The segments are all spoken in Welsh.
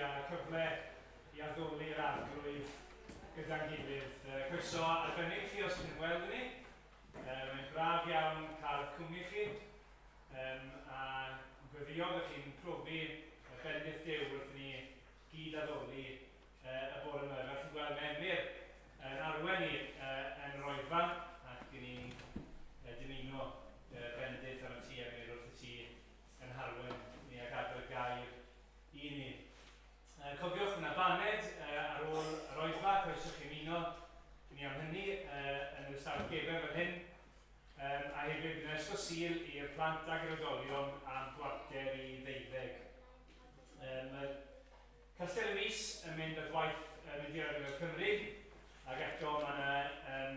a cyfle i addoli'r arglwydd gyda'n gilydd. Croeso arbennig chi os ydych chi'n gweld ni. Mae'n braf iawn cael cwmni chi a gweddio bod chi'n profi bendith Duw wrth i ni gyd addoli y bore yma. Fel chi'n gweld, mae Emyr yn arwain ni yn yr oedfa ac i ni'n dymuno bendith arno ti, Emyr, wrth i ti yn harwain ni ac agor y gair i ni. Cofiwch, mae yna baned ar ôl yr oedfa, croeso chi ymuno ni am hynny yn yr ystafell gefen fan hyn. A hefyd, bydd yna ysgol Sul i'r plant ac yr oedolion am 11:45. Mae'r Castell y Mis yn mynd at waith Mudiad Arweinwyr Cymru, ac eto mae yna um,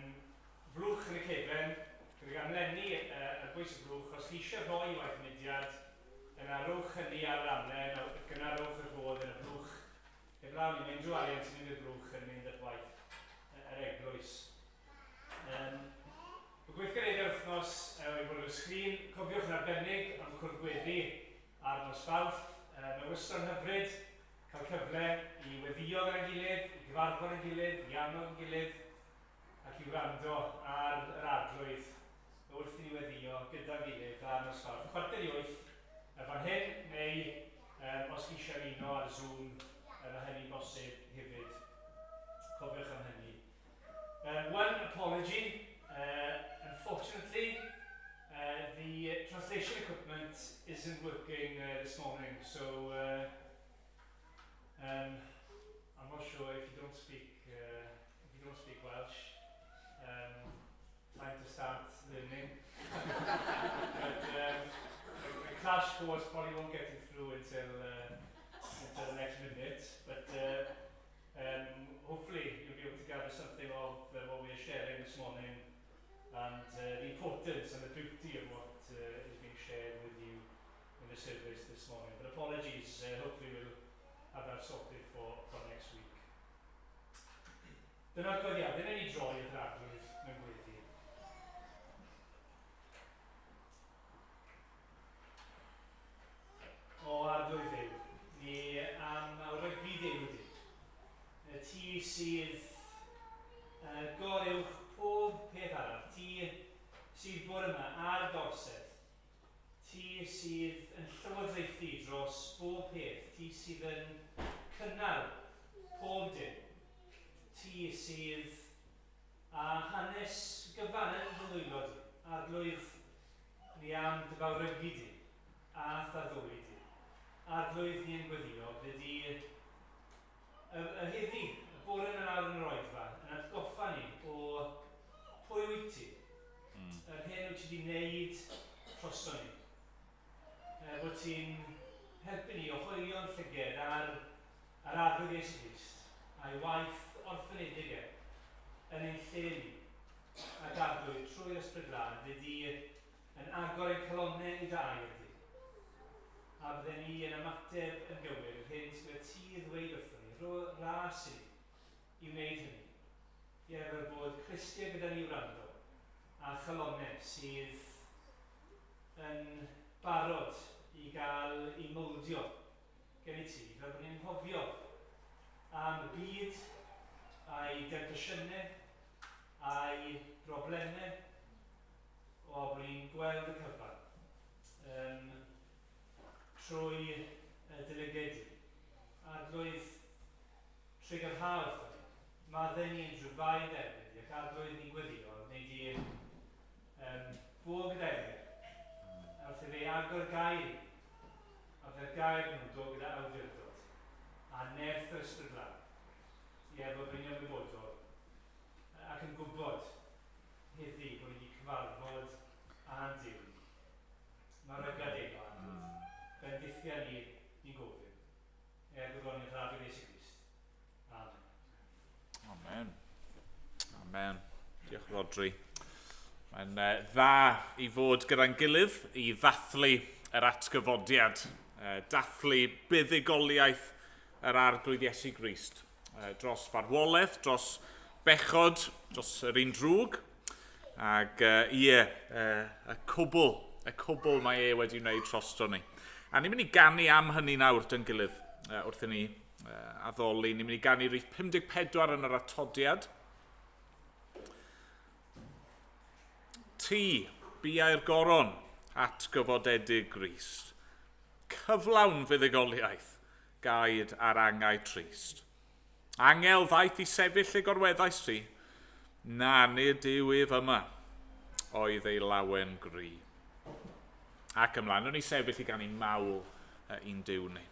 flwch yn y cefen, gydag amlenni ar bwys y blwch. Os chi eisiau rhoi i waith y mudiad, yna rowch hynny ar yr amlen, ac yna rowch y rhodd yn y blwch. Heblaw ni, mae unrhyw arian sy'n mynd i'r blwch yn mynd at waith yr eglwys. Um, y gweithgareddau wythnos wedi bod ar y sgrin. Cofiwch yn arbennig am y cwrdd gweddi Ar nos Fawrth, mae wastad yn hyfryd cael cyfle i weddïo gyda'n gilydd, i gyfarfod â'n gilydd, i annog ein gilydd, ac i wrando ar yr Arglwydd wrth i ni weddïo gyda'n gilydd ar nos Fawrth. 7:45 fan hyn, neu um, os chi eisiau ymuno ar Zoom, mae hynny'n bosib hefyd. Cofiwch am hynny. One apology, unfortunately, the translation equipment isn't working this morning, so um, I'm not sure if you don't speak if you don't speak Welsh, time to start learning. But a crash course probably won't get you through until until the next minute. But Um, hopefully you'll be able to gather something of what we are sharing this morning and the importance and the beauty of what is being shared with you in the service this morning. But apologies, hopefully we'll have that sorted for, for next week. Dyna'r gweddïau, dyna ni droi at yr arglwydd mewn gweddi. O Arglwydd Dduw, ni am awrygu dy enw di. Y ti sydd uh, goruwch pob peth arall. Ti sydd bore yma ar gorsedd. Ti sydd yn llywodraethu dros bob peth. Ti sydd yn cynnal pob dim. Ti sydd â hanes gyfan yn dy ddwylo di. Arglwydd, ni am dy fawrygu di, a th'addoli di. Arglwydd, ni yn gweddio, fydde di y, y heddi, y bore yna nawr yn yr oedfa, yn atgoffa ni o pwy wyt ti, yr hyn wyt ti wedi wneud troson ni. E, bod ti'n helpu ni o hoelio'n llyged ar, ar Arglwydd Iesu Grist a'i waith orffenedig e yn ein lle ni. Ac Arglwydd, trwy'r Ysbryd Glân, fyddi di yn agor ein calonnau i dy air di, a bydden ni yn ymateb yn gywir i'r hyn sydd gyda ti i ddweud wrthon ni. Rho ras i ni i wneud hynny. Ie, fel bod clustiau gyda ni i wrando, a chalonnau sydd yn barod i gael eu mowldio gen i ti, fel bod ni'n anghofio am y byd a'i demtasiynau a'i broblemau, o, bod ni'n gweld y cyfan um, trwy y dylygiau di. Arglwydd, trwy gyrha wrtho ni. Maddau ni unrhyw fai yn derbyn di, ac arglwydd ni'n gweddio, neu di um, bo gyda Emyr. A wrth i fe agor gair i ni, a byddai'r gair hwnnw'n dod gyda awdurdod a nerth yr Ysbryd Glân, ie, bod ni'n ymwybodol ac yn gwybod heddi bod ni wedi cyfarfod â'n Duw ni. Mae rygad enw Arglwydd. Bendithia ni, ni'n gofyn. Er gogoniant yr Arglwydd Iesu Grist. Amen. Amen. Amen. Diolch Rodri. Mae'n dda i fod gyda'n gilydd i ddathlu yr atgyfodiad, dathlu buddugoliaeth yr Arglwydd Iesu Grist dros farwolaeth, dros bechod, dros yr un drwg. Ac ie, y cwbl, y cwbl mae e wedi wneud drosto ni. A ni'n mynd i ganu am hynny nawr dyn gilydd wrth i ni. addoli. Ni'n mynd i ganu rhif 54 yn yr atodiad. Ti, biau'r goron, atgyfodedig Grist. Cyflawn fuddugoliaeth, gaed ar angau trist. Angel ddaeth i sefyll lle gorweddais ti. Na, nid yw ef yma, oedd ei lawen gri. Ac ymlaen, o'n i sefyll i ganu mawl i'n Duw ni.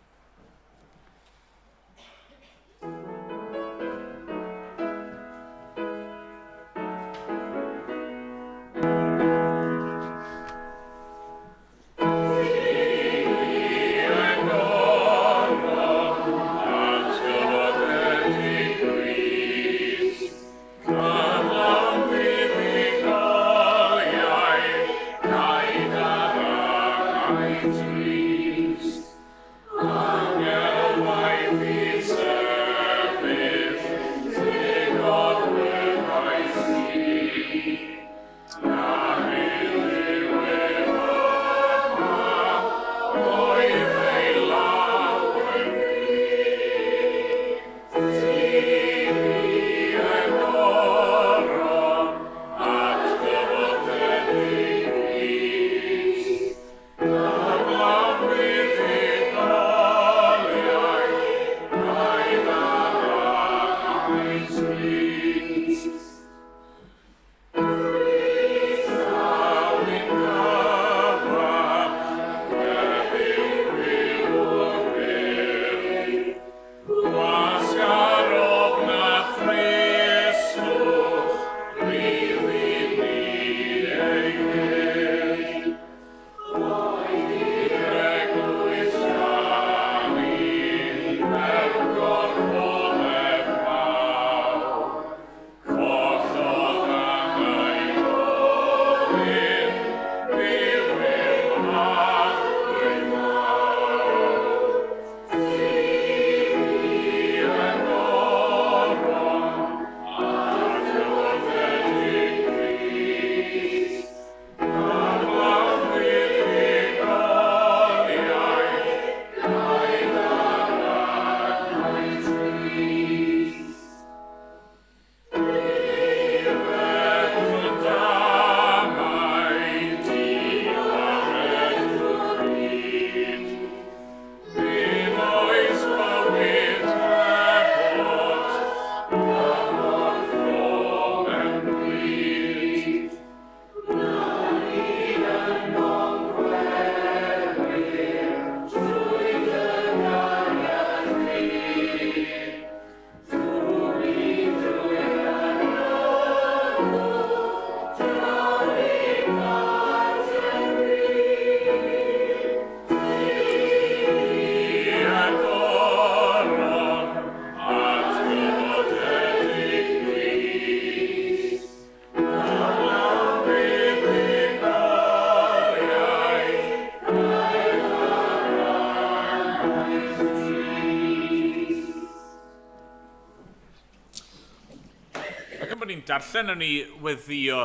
Ac am bod ni'n darllen, nawn ni weddio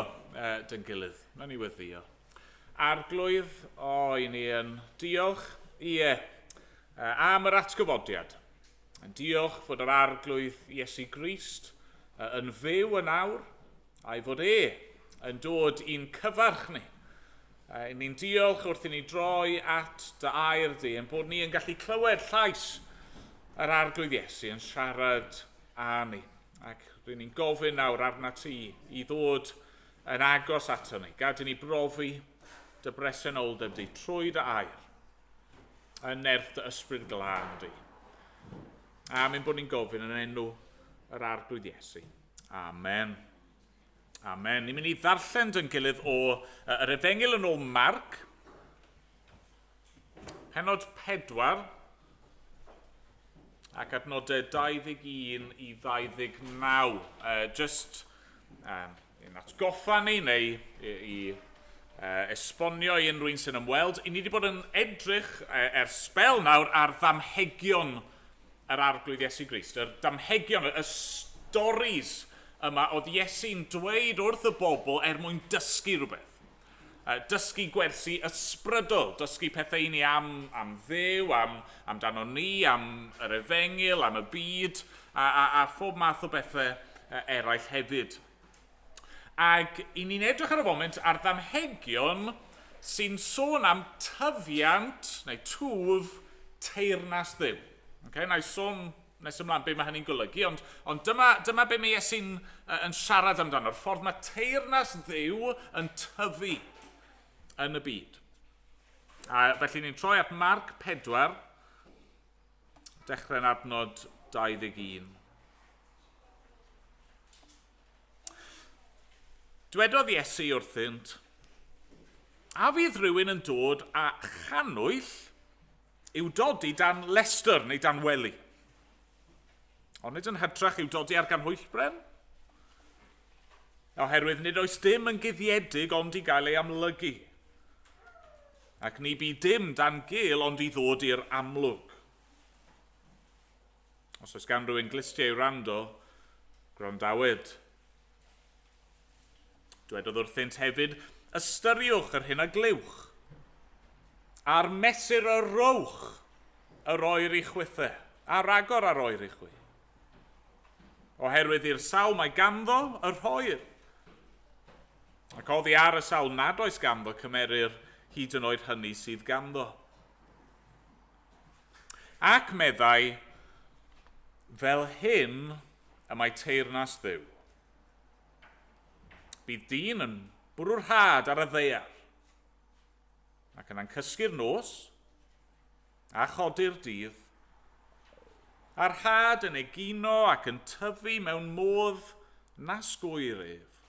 dyn gilydd. Nawn ni weddio. Arglwydd, o, i ni yn diolch, ie, am yr atgyfodiad. Yn diolch fod yr Arglwydd Iesu Grist yn fyw yn awr, a'i fod e yn dod i'n cyfarch ni. I ni'n diolch wrth i ni droi at dy air di, yn bod ni yn gallu clywed llais yr Arglwydd Iesu yn siarad â ni. Ac rydyn ni'n gofyn nawr arna ti i ddod yn agos ato ni. Gad i ni brofi dy bresenoldeb di trwy dy air, yn nerth dy ysbryd glân di. A mynd bod ni'n gofyn yn enw yr Arglwydd Iesu. Amen. Amen. Ni'n mynd i ddarllen dyn gilydd o yr Efengyl yn ôl Marc, penod 4, ac adnodau 21 i 29. Just i'n atgoffa ni neu i, i esbonio i unrhyw un sy'n ymweld, i ni wedi bod yn edrych ers sbel nawr ar ddamhegion yr Arglwydd Iesu Grist, yr damhegion, y storis yma oedd Iesu'n dweud wrth y bobl er mwyn dysgu rhywbeth. Dysgu gwersi ysbrydol, dysgu pethau i ni am, am Dduw, am, amdano ni, am yr efengyl, am y byd, a, a, a phob math o bethau eraill hefyd. Ac i ni'n edrych ar y foment ar ddamhegion sy'n sôn am tyfiant neu twf teyrnas Dduw. Okay, na i sôn nes ymlaen be mae hynny'n golygu, ond, ond dyma, dyma be mae Iesu'n yn siarad amdano'r ffordd mae teyrnas Dduw yn tyfu yn y byd. A felly ni'n troi at Marc 4, dechrau'n adnod 21. Dwedodd Iesu wrthynt, A fydd rhywun yn dod â channwyll i'w dodi dan lestr neu dan wely? Ond nid yn hytrach i'w dodi ar ganhwyllbren? Oherwydd nid oes dim yn guddiedig ond i gael ei amlygu. Ac ni bu dim dan gul ond i ddod i'r amlwg. Os oes gan rywun glustiau i wrando, gwrandawyd. Dwedodd wrthynt hefyd, ystyriwch yr hyn a glywch, a'r mesur y rowch yr oer i chwithe, a ragor ar oer i chwi. Oherwydd i'r sawl mae ganddo y rhoir, ac oddi ar y sawl nad oes ganddo cymerir hyd yn oed hynny sydd ganddo. Ac meddai, fel hyn y mae teyrnas Dduw. Bydd dyn yn bwrw'r had ar y ddaear, ac yna'n cysgu'r nos, a chodi'r dydd, a'r had yn egino ac yn tyfu mewn modd nas gŵyr ef.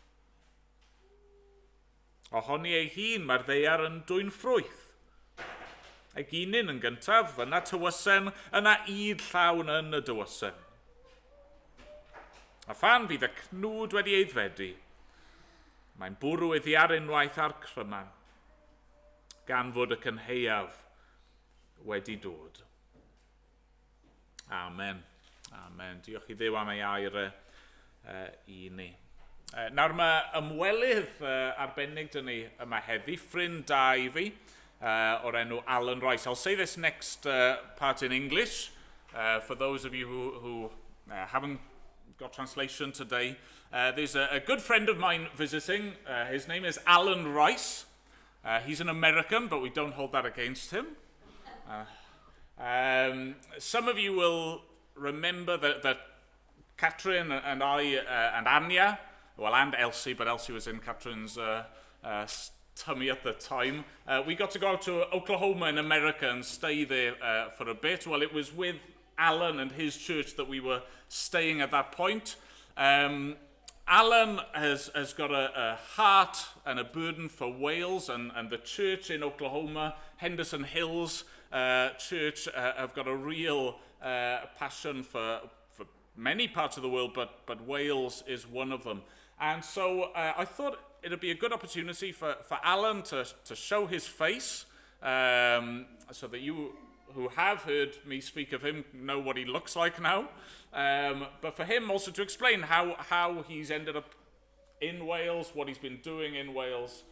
Ohoni ei hun mae'r ddaear yn dwyn ffrwyth. Eginyn yn gyntaf, yna tywysen, yna ŷd llawn yn y dywysen. A phan fydd y cnwd wedi aeddfedu, mae'n bwrw iddi ar unwaith a'r cryman, gan fod y cynhaeaf wedi dod. Amen. Amen. Diolch i Dduw am ei air i ni. Nawr mae ymwelydd arbennig dyn ni yma heddi, ffrind da i fi, o'r enw Alan Rice. I'll say this next part in English, for those of you who, who haven't got translation today. There's a, a good friend of mine visiting. His name is Alan Rice. He's an American, but we don't hold that against him. Some of you will remember that, that Catrin and I and Anya, well, and Elsie, but Elsie was in Catrin's tummy at the time. We got to go out to Oklahoma in America and stay there for a bit. Well, it was with Alan and his church that we were staying at that point. Alan has, has got a, a heart and a burden for Wales and, and the church in Oklahoma, Henderson Hills Church, have got a real passion for, for many parts of the world, but, but Wales is one of them. And so I thought it'd be a good opportunity for, for Alan to, to show his face so that you who have heard me speak of him know what he looks like now. But for him also to explain how, how he's ended up in Wales, what he's been doing in Wales,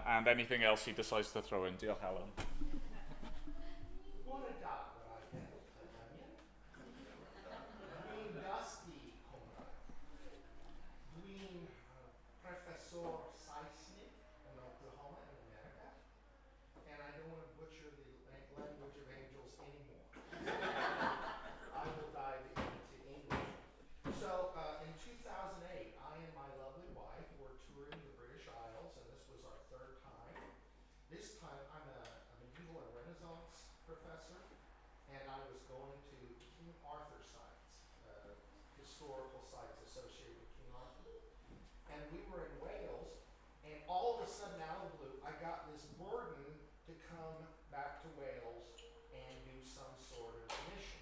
and anything else he decides to throw in. Diolch, Alan. Bore da, gwragedd a dynion. Dwi'n dysgu Cymraeg. Dwi'n professor Saesneg yn Oklahoma in America. And I don't want to butcher the language of angels anymore. I will dive into English. So in 2008, I and my lovely wife were touring the British Isles, and this was our third time. This time, I'm a, a medieval and Renaissance professor, and I was going to King Arthur sites, historical sites associated with King Arthur. And we were in Wales, and all of a sudden, out of the blue, I got this burden to come back to Wales and do some sort of mission.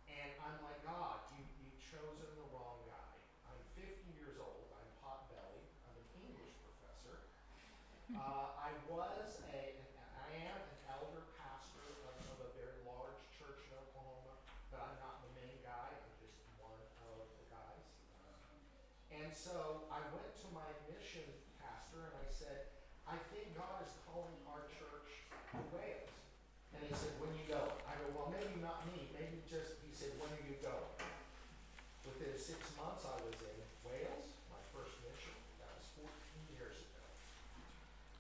And I'm like, God, you, you've chosen the wrong guy. I'm 50 years old. I'm pot-bellied. I'm an English professor. I was a, I am an elder pastor of, of a very large church in Oklahoma, but I'm not the main guy. I'm just one of the guys. And so I went to my mission pastor and I said, I think God is calling our church to Wales. And he said, when you go? I go, well, maybe not me. Maybe just, he said, when are you going? Within 6 months, I was in Wales, my first mission. That was 14 years ago.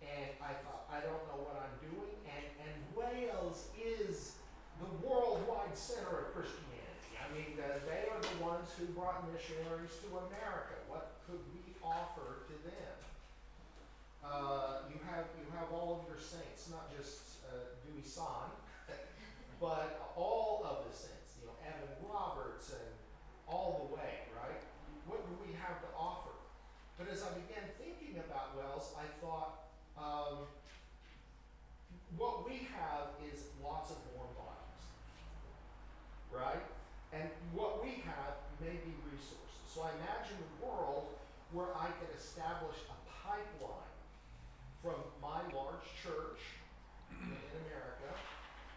And I thought, I don't know what I'm doing. And Wales is the worldwide center of Christianity. I mean, they are the ones who brought missionaries to America. What could we offer to them? You have all of your saints, not just Dewi Sant, but all of the saints. You know, Evan Roberts and all the way, right? What do we have to offer? But as I began thinking about Wales, I thought, what we have is lots of warm bodies, right? And what we have may be resources. So I imagine a world where I could establish a pipeline from my large church in America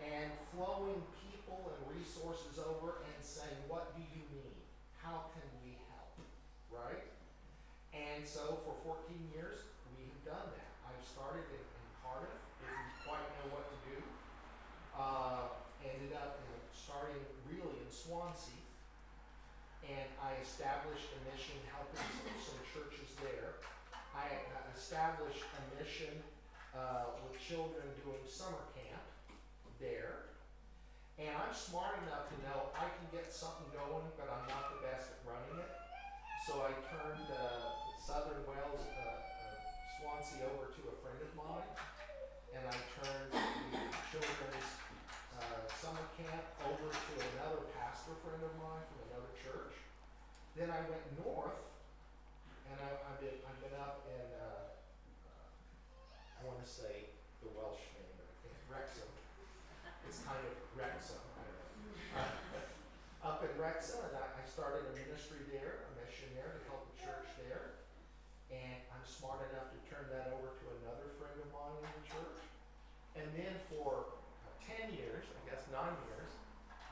and flowing people and resources over and saying, what do you need? How can we help, right? And so for 14 years, we have done that. I've started in Cardiff, didn't quite know what to do. Ended up starting really in Swansea. And I established a mission helping some churches there. I established a mission with children doing summer camp there. And I'm smart enough to know I can get something going, but I'm not the best at running it. So I turned Southern Wales, Swansea over to a friend of mine. And I turned the children's summer camp over to another pastor friend of mine from another church. Then I went north, and I've been up in, I want to say the Welsh name, but I can't, Wrexham. It's kind of Wrexham, I don't know. Up in Wrexham, and I started a ministry there, a mission there to help the church there. And I'm smart enough to turn that over to another friend of mine in the church. And then for 10 years, I guess 9 years,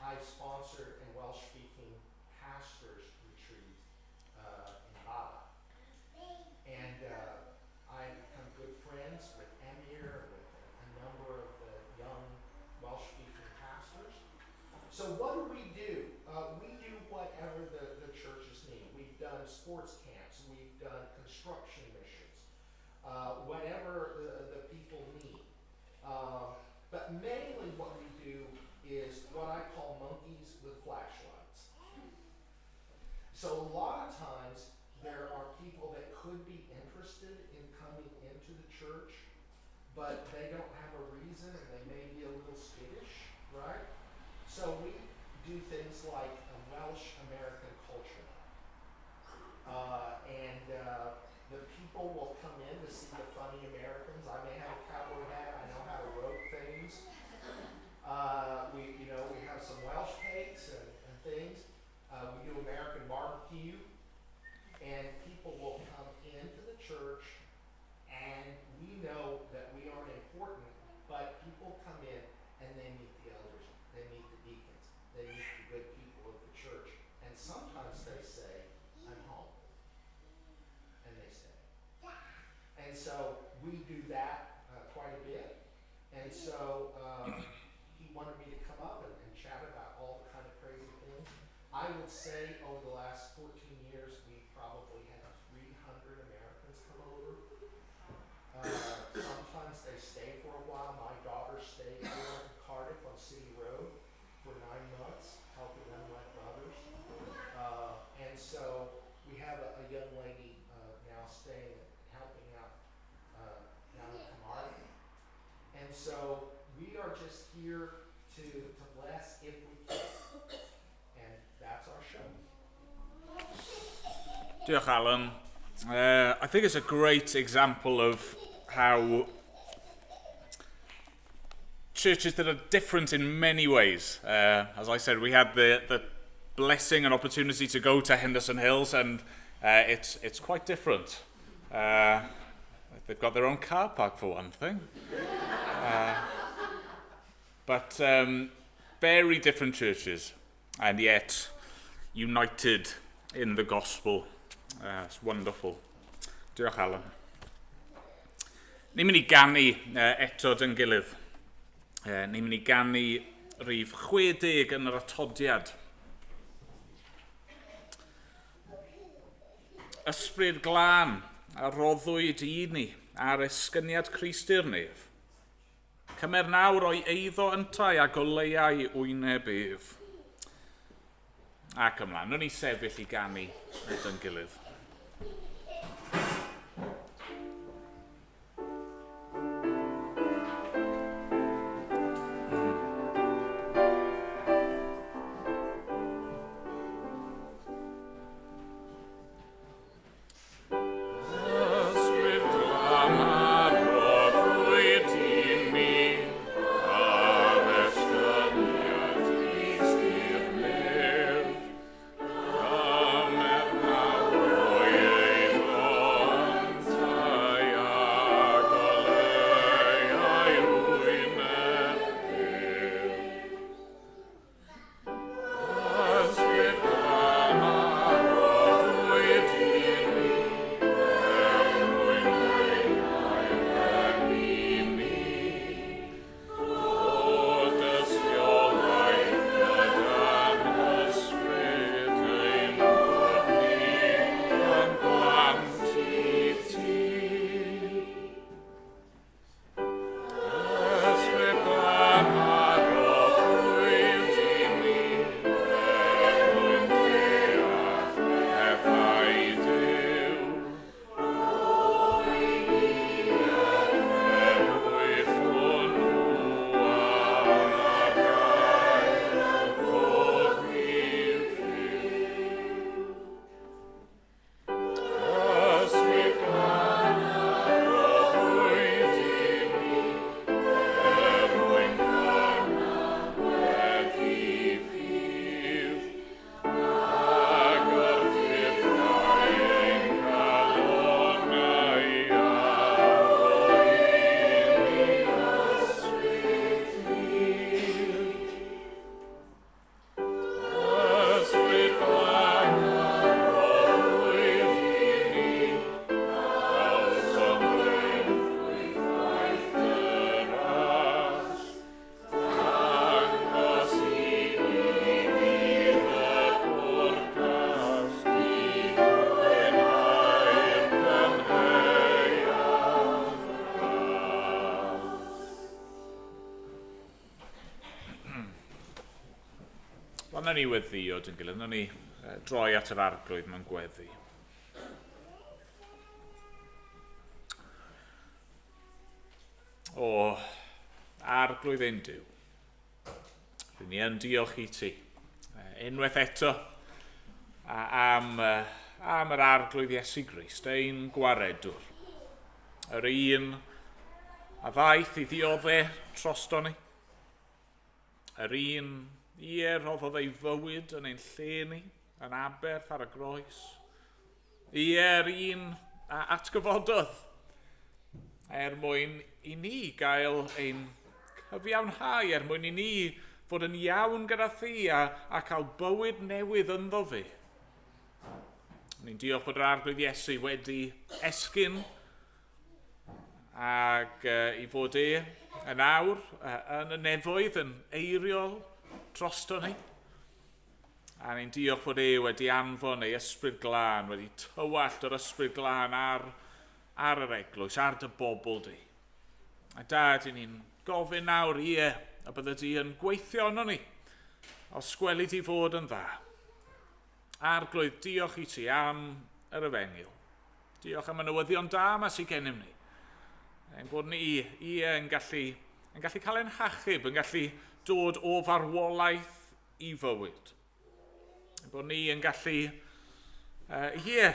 I sponsored a Welsh-speaking pastor's retreat in Bala. And I've become good friends with Emir, with a number of the young Welsh-speaking pastors. So what do we do? We do whatever the churches need. We've done sports camps. We've done construction missions. Whatever the people need. But mainly what we do is what I call monkeys with flashlights. So a lot of times there are people that could be interested in coming into the church, but they don't have a reason and they may be a little skittish, right? So we do things like a Welsh American culture night. And the people will come in to see the funny Americans. I may have a cowboy hat. I know how to rope things. We have some Welsh cakes and things. We do American barbecue. And people will come into the church, and we know that we aren't important, but people come in and they meet the elders, they meet the deacons, they meet the good people of the church. And sometimes they say, I'm home. And they stay. And so we do that quite a bit. And so he wanted me to come up and chat about all the kind of crazy things. I would say over the last 14 years, we probably had 300 Americans come over. Sometimes they stay for a while. My daughter stayed here in Cardiff on City Road for 9 months, helping unwed mothers. And so we have a young lady now staying and helping out down in Carmarthen. And so we are just here to bless if we can. And that's our show. Diolch, Alan. I think it's a great example of how churches that are different in many ways. As I said, we had the blessing and opportunity to go to Henderson Hills, and it's quite different. They've got their own car park, for one thing. But very different churches, and yet united in the gospel. It's wonderful. Diolch, Alan. Ni'n mynd i ganu eto dyn gilydd. Ni'n mynd i ganu rhif 60 yn yr atodiad. Ysbryd glân a roddwyd i ni ar esgyniad Crist i'r nef. Cymer nawr o'i eiddo yntau a goleuau wyneb ef. Ac ymlaen, nhw'n ni sefyll i ganu gyda'n gilydd. Wel, nawn ni weddio dyn gilydd, nawn ni droi at yr arglwydd mewn gweddi. O, arglwydd ein Duw, rydyn ni yn diolch i ti. Unwaith eto, am, am yr arglwydd Iesu Grist, ein gwaredwr. Yr un a ddaeth i ddiodde drosto ni. Yr un, ie, rhoddodd ei fywyd yn ein lle ni, yn aberth ar y groes. Ie, yr un a atgyfododd er mwyn i ni gael ein cyfiawnhau, er mwyn i ni fod yn iawn gyda thi a, a cael bywyd newydd ynddo fe. Ni'n diolch bod yr Arglwydd Iesu wedi esgyn ac uh, i fod e yn awr uh, yn y nefoedd yn eiriol drosto ni. A ni'n diolch fod e wedi anfon ei ysbryd glân, wedi tywallt yr ysbryd glân ar, ar yr eglwys, ar dy bobl di. A dad, i ni'n gofyn nawr, ie, a bydde di yn gweithio arno ni, os gweli di fod yn dda. Arglwydd, diolch i ti am yr efengyl. Diolch am y newyddion da yma sydd gennym ni. Ein bod ni, ie, yn gallu, yn gallu cael ein hachub, yn gallu dod o farwolaeth i fywyd. Ein bod ni yn gallu, ie,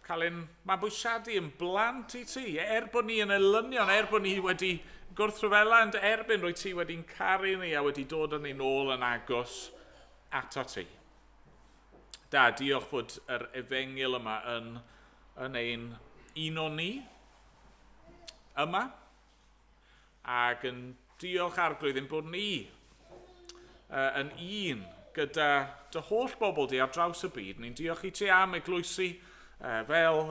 cael ein mabwysiadu yn blant i ti. Er bod ni yn elynion, er bod ni wedi gwrthryfela yn dy erbyn, rwy ti wedi'n caru ni a wedi dod â ni nôl yn agos ato ti. Da, diolch fod yr efengyl yma yn, yn ein uno ni yma, ac yn diolch arglwydd ein bod ni yn un gyda dy holl bobl di ar draws y byd. Ni'n diolch i ti am eglwysi fel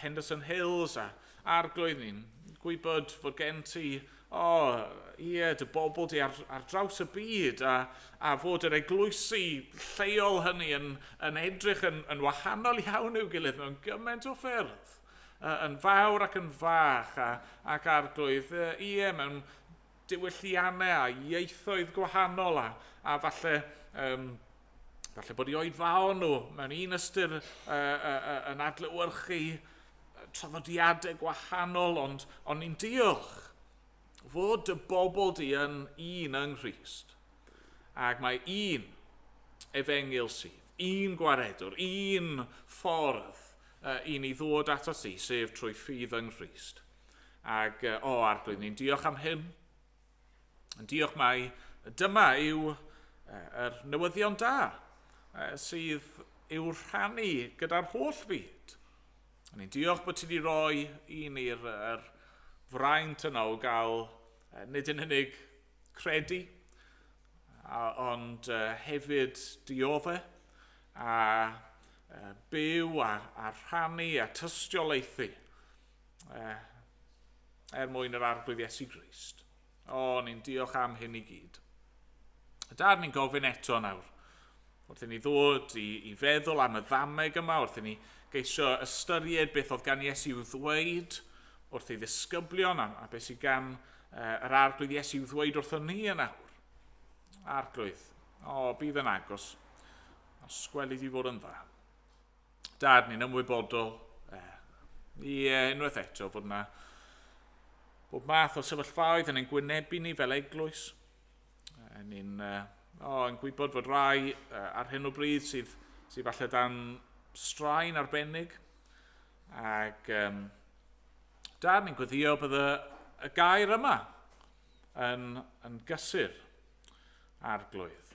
Henderson Hills a, Arglwydd, ni'n gwybod fod gen ti, o, ie, dy bobl di ar draws y byd, a fod yr eglwysi lleol hynny yn edrych yn wahanol iawn i'w gilydd mewn gymaint o ffyrdd, yn fawr ac yn fach, ac Arglwydd, ie, mewn diwylliannau a ieithoedd gwahanol, a falle bod i oedfaon nhw mewn un ystyr yn adlewyrchu traddodiadau gwahanol, ond ni'n diolch fod dy bobl di yn un yng Nghrist. Ac mae un efengyl sydd, un gwaredwr, un ffordd i ni ddod ato ti, sef trwy ffydd yng Nghrist. Ac, o, Arglwydd, ni'n diolch am hyn. Yn diolch mai dyma yw yr newyddion da sydd i'w rhannu gyda'r holl fyd. A ni'n diolch bod ti wedi rhoi i ni'r fraint yna o gael nid yn unig credu, ond hefyd diodde a byw a rhannu a tystiolaethu er mwyn yr Arglwydd Iesu Grist. O, ni'n diolch am hyn i gyd. Dad, ni'n gofyn eto nawr, wrth i ni ddod i feddwl am y ddameg yma, wrth i ni geisio ystyried beth oedd gan Iesu i'w ddweud wrth ei ddisgyblion a beth sydd gan yr Arglwydd Iesu i'w ddweud wrthon ni yn awr. Arglwydd, o, bydd yn agos, os gweli di fod yn dda. Dad, ni'n ymwybodol, ie, unwaith eto, bod yna bob math o sefyllfaoedd yn ein gwynebu ni fel eglwys. Ni'n yn gwybod fod rai ar hyn o bryd sydd falle dan straen arbennig. Ac Dad, ni'n gweddio bydd y gair yma yn gysur Arglwydd.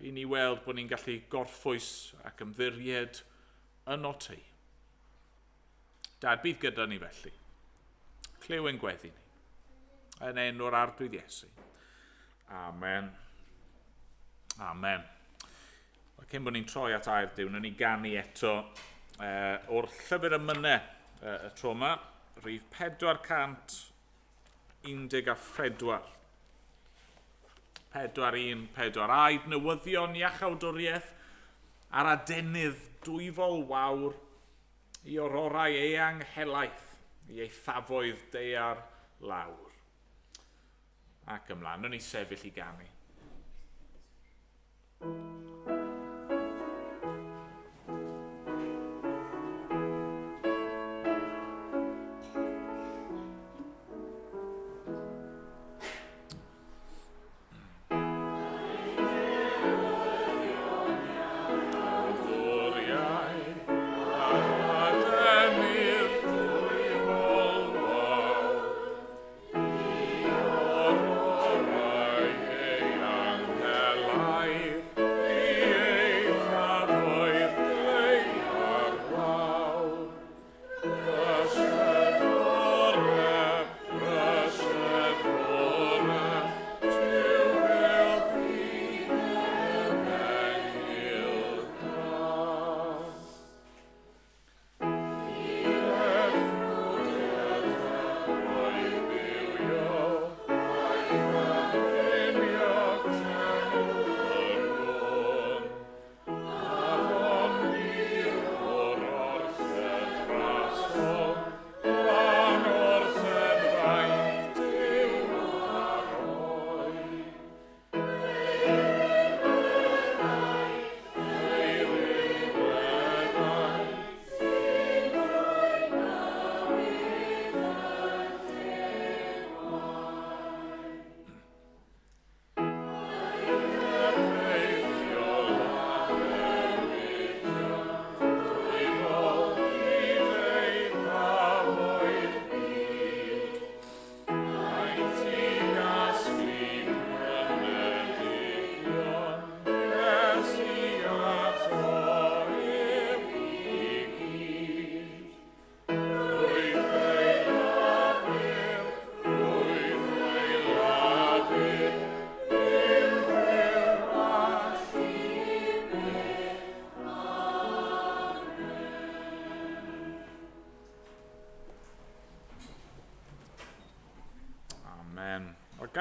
I ni weld bod ni'n gallu gorffwys ac ymddiried yno ti. Dad, bydd gyda ni felly. Clyw ein gweddi ni. Yn enw'r Arglwydd Iesu. Amen. Amen. Wel, cyn bod ni'n troi at air Duw, wnawn ni ganu eto o'r llyfr emynau y tro yma, rhif 414. 414. Aed newyddion iachawdwriaeth ar adenydd dwyfol wawr i ororau eang helaeth i eithafoedd daear lawr. Ac ymlaen, wnawn ni sefyll i ganu.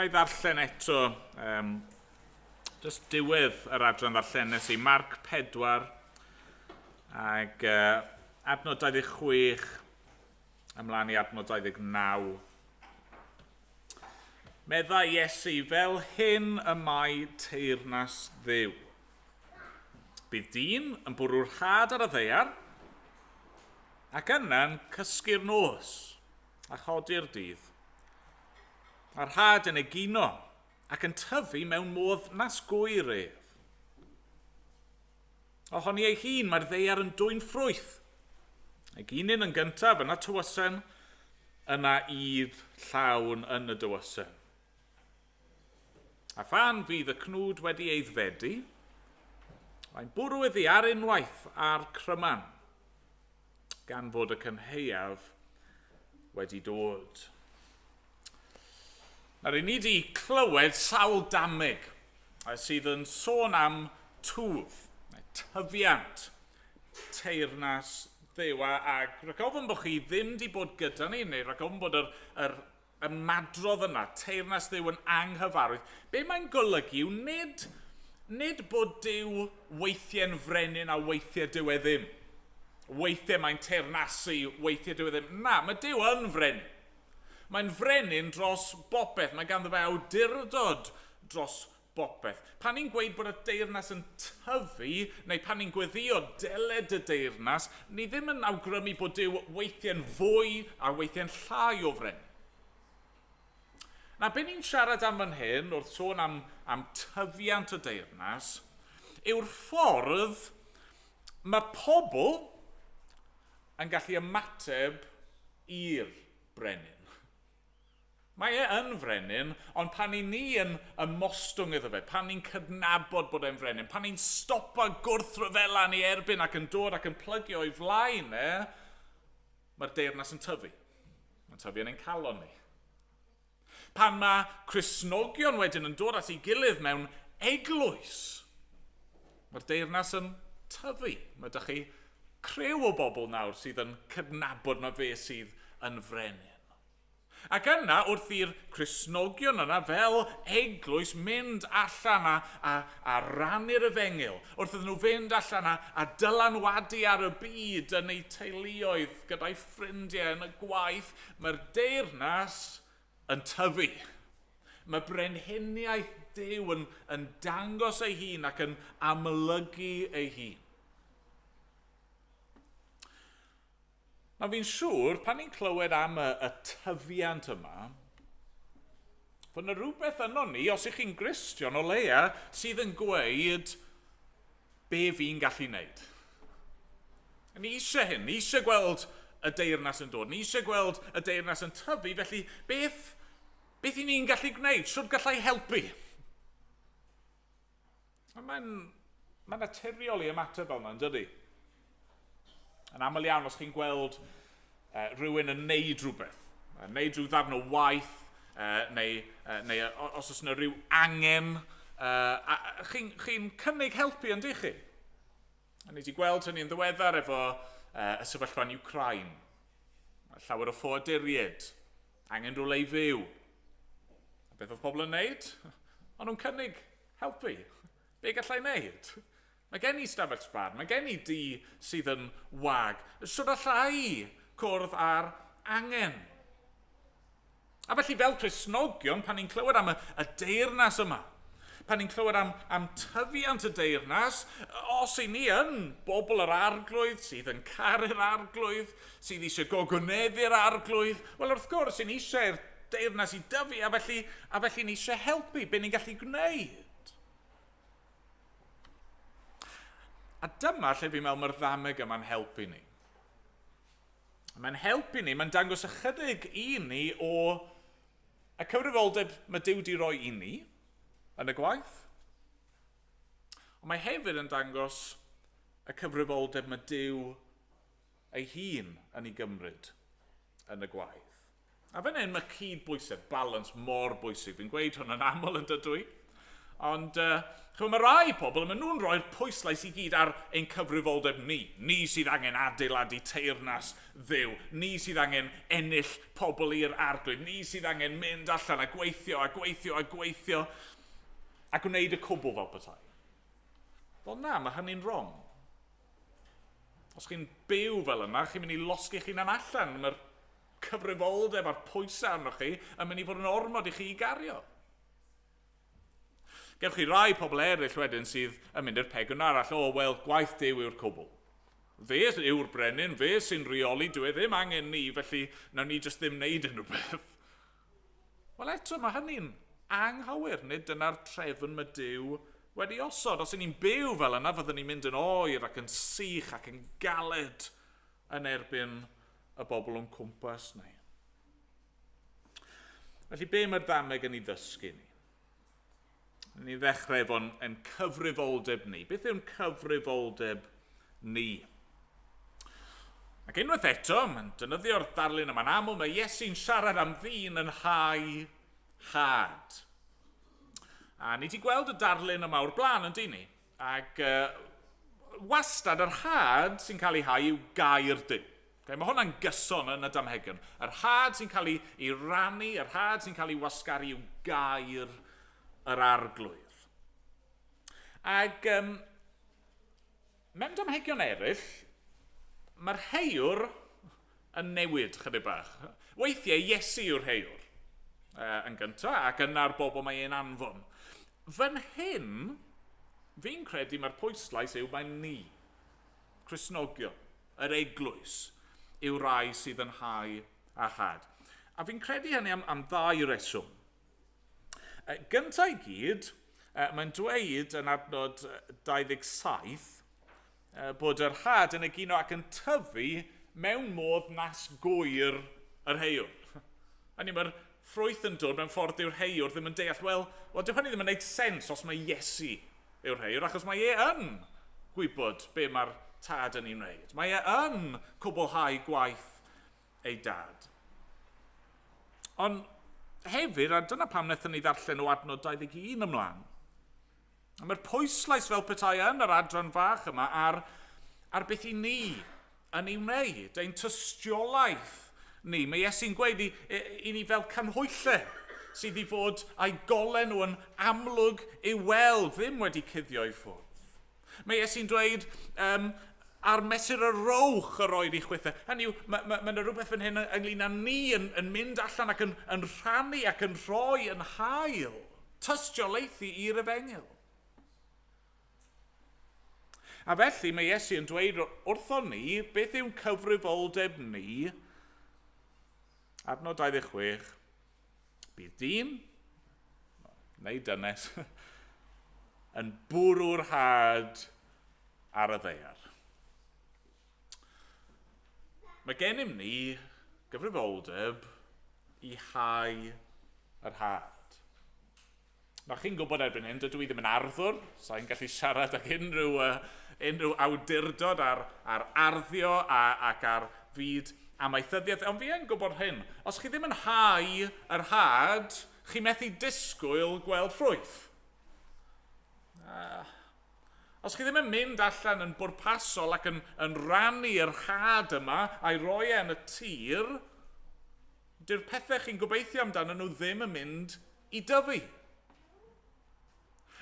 Ga i ddarllen eto, um, just diwedd yr adran ddarllenes i, Marc 4, ag adnod 26 ymlaen i adnod 29. Meddai Iesu, fel hyn y mae teyrnas Dduw. Bydd dyn yn bwrw'r had ar y ddaear, ac yna'n cysgu'r nos a chodi'r dydd. A'r had yn egino ac yn tyfu mewn modd nas gŵyr ef. Ohoni ei hun mae'r ddaear yn dwyn ffrwyth. Eginyn yn gyntaf, yna tywysen, yna ŷd llawn yn y dywysen. A phan fydd y cnwd wedi ei ddfedu, mae'n bwrw iddi ar unwaith a'r cryman, gan fod y cynhaeaf wedi dod. Nawr, i ni wedi clywed sawl dameg sydd yn sôn am twf, tyfiant, teyrnas Dduw. A, a rhaid ofyn bod chi ddim wedi bod gyda ni, neu rhaid ofyn bod yr, yr ymadrodd yna, teyrnas Dduw yn anghyfarwydd. Be mae'n golygu yw nid, nid bod Duw weithiau'n frenin a weithiau dyw e ddim. Weithiau mae'n teyrnasu, weithiau dyw e ddim. Na, mae Duw yn frenin. Mae'n frenin dros bopeth. Mae ganddo fe awdurdod dros bopeth. Pan ni'n gweud bod y deyrnas yn tyfu, neu pan ni'n gweddio deled y deyrnas, ni ddim yn awgrymu bod Duw weithiau'n fwy a weithiau'n llai o frenin. Na, be ni'n siarad am fan hyn, wrth sôn am, am tyfiant y deyrnas, yw'r ffordd mae pobl yn gallu ymateb i'r brenin. Mae e yn frenin, ond pan i ni yn ymostwng iddo fe, pan ni'n cydnabod bod e'n frenin, pan ni'n stopo gwrthryfela yn ei erbyn ac yn dod ac yn plygio o'i flaen e, mae'r deyrnas yn tyfu. Mae'n tyfu yn ein calon ni. Pan mae Cristnogion wedyn yn dod at ei gilydd mewn eglwys, mae'r deyrnas yn tyfu. Mae ydych chi criw o bobl nawr sydd yn cydnabod mae fe sydd yn frenin. Ac yna, wrth i'r Cristnogion yna fel eglwys mynd allan a, a, a rannu'r efengyl, wrth iddyn nhw fynd allan a, a dylanwadu ar y byd yn eu teuluoedd, gyda'i ffrindiau yn y gwaith, mae'r deyrnas yn tyfu. Mae brenhiniaeth Duw yn, yn dangos ei hun ac yn amlygu ei hun. Nawr fi'n siŵr, pan ni'n clywed am y, y tyfiant yma, fod yna rhywbeth yno ni, os ych chi'n Gristion o leia, sydd yn gweud be fi'n gallu wneud. Ni eisiau hyn, ni eisiau gweld y deyrnas yn dod, ni eisiau gweld y deyrnas yn tyfu, felly beth, beth i ni'n gallu gwneud? Sut gallai helpu? Mae'n mae naturiol i ymateb fel yna, yn dydy? Yn aml iawn, os chi'n gweld rhywun yn neud rhywbeth, yn neud rhyw ddarn o waith, neu, neu os oes yna rhyw angen, chi'n chi cynnig helpu yn dych chi? A ni wedi gweld hynny yn ddiweddar efo y sefyllfa yn Ukraine. Mae llawer o ffoaduriaid, angen rhywle i fyw. A beth oedd pobl yn neud? O'n nhw'n cynnig helpu. Be gallai wneud? Mae gen i stafell sbar, mae gen i dŷ sydd yn wag. Sut allai cwrdd â'r angen? A felly fel Cristnogion, pan ni'n clywed am y, y deyrnas yma, pan ni'n clywed am, am tyfiant y deyrnas, os i ni yn bobl yr arglwydd, sydd yn caru'r arglwydd, sydd eisiau gogoneddu'r arglwydd, wel wrth gwrs, i ni eisiau'r deyrnas i dyfu, a felly, a felly ni eisiau helpu, be ni'n gallu gwneud. A dyma lle fi'n meddwl mae'r ddameg yma'n helpu ni. Mae'n helpu ni, mae'n dangos ychydig i ni o y cyfrifoldeb mae Duw di roi i ni yn y gwaith. Ond mae hefyd yn dangos y cyfrifoldeb mae Duw ei hun yn ei gymryd yn y gwaith. A fan hyn mae cyd-bwysedd, balance mor bwysig. Fi'n gweud hwn yn aml yn dydw i. Ond chymod, mae rai pobl, maen nhw'n rhoi'r pwyslais i gyd ar ein cyfrifoldeb ni. Ni sydd angen adeiladu teyrnas Dduw. Ni sydd angen ennill pobl i'r arglwydd. Ni sydd angen mynd allan a gweithio a gweithio a gweithio a gwneud y cwbl fel petai. Wel na, mae hynny'n wrong. Os chi'n byw fel yna, chi'n mynd i losgi'ch hunan allan. Mae'r cyfrifoldeb a'r pwysau arnoch chi yn mynd i fod yn ormod i chi i gario. Gewch chi rai pobl eraill wedyn sydd yn mynd i'r pegwn arall. O, wel, gwaith Duw yw'r cwbl. Fe yw'r brenin, fe sy'n rheoli, dyw e ddim angen ni, felly nawn ni jyst ddim wneud unrhyw beth. Wel eto, mae hynny'n anghywir. Nid dyna'r trefn mae Duw wedi osod. Os y'n ni'n byw fel yna, fyddwn ni'n mynd yn oer ac yn sych ac yn galed yn erbyn y bobl o'n cwmpas ni. Felly, be mae'r ddameg yn ei ddysgu ni? Ni ddechrau efo'n ein cyfrifoldeb ni. Beth yw'n cyfrifoldeb ni? Ac unwaith eto, mae'n defnyddio'r darlun yma'n aml, mae Iesu'n siarad am ddyn yn hau had. A ni wedi gweld y darlun yma o'r blaen, yn dyn ni? Ac wastad yr had sy'n cael ei hau yw gair Duw. Okay, mae hwnna'n gyson yn y damhegion. Yr had sy'n cael ei, ei rannu, yr had sy'n cael ei wasgaru yw gair yr arglwydd. Ac um, mewn damhegion eraill, mae'r heiwr yn newid chydig bach. Weithiau, Iesu yw'r heiwr yn gyntaf, ac yna'r bobl mae e'n anfon. Fan hyn, fi'n credu mae'r pwyslais yw mae ni, Cristnogion, yr eglwys, yw rai sydd yn hau a had. A fi'n credu hynny am, am ddau reswm. Gyntaf i gyd, mae'n dweud yn adnod 27 bod yr had yn egino ac yn tyfu mewn modd nas gŵyr yr heiwr. Hynny, mae'r ffrwyth yn dod mewn ffordd dyw'r heiwr ddim yn deall, wel, wel dyw hynny ddim yn gwneud sens os mae Iesu yw'r heiwr, achos mae e yn gwybod be mae'r tad yn ei wneud. Mae e yn cwblhau gwaith ei dad. Ond hefyd, a dyna pam wnaethon ni ddarllen o adnod 21 ymlaen, a mae'r pwyslais fel petai yn yr adran fach yma ar, ar beth i ni yn ei wneud, ein tystiolaeth ni. Mae Iesu'n gweud i, i ni fel canhwyllau sydd i fod a'i golau nhw yn amlwg i'w weld, ddim wedi cuddio i ffwrdd. Mae Iesu'n dweud, um, a'r mesur y rowch yr oed i chwithau. Hynny yw, mae ma, ma yna rhywbeth fan hyn ynglyn â ni yn, yn mynd allan ac yn, yn rhannu ac yn rhoi yn hael tystiolaethu i'r efengyl. A felly mae Iesu yn dweud wrthon ni beth yw'n cyfrifoldeb ni. Adnod 26. Bydd dyn, neu dynes, yn bwrw'r had ar y ddaear. Mae gennym ni gyfrifoldeb i hau yr had. Nawr chi'n gwybod erbyn hyn, dydw i ddim yn arddwr, sa'n gallu siarad ag unrhyw, unrhyw awdurdod ar, ar arddio a, ac ar fyd amaethyddiaeth, ond fi yn gwybod hyn, os chi ddim yn hau yr had, chi methu disgwyl gweld ffrwyth. Os chi ddim yn mynd allan yn bwrpasol ac yn, yn rannu yr had yma a'i roi e yn y tir, dyw'r pethau chi'n gobeithio amdano nhw ddim yn mynd i dyfu.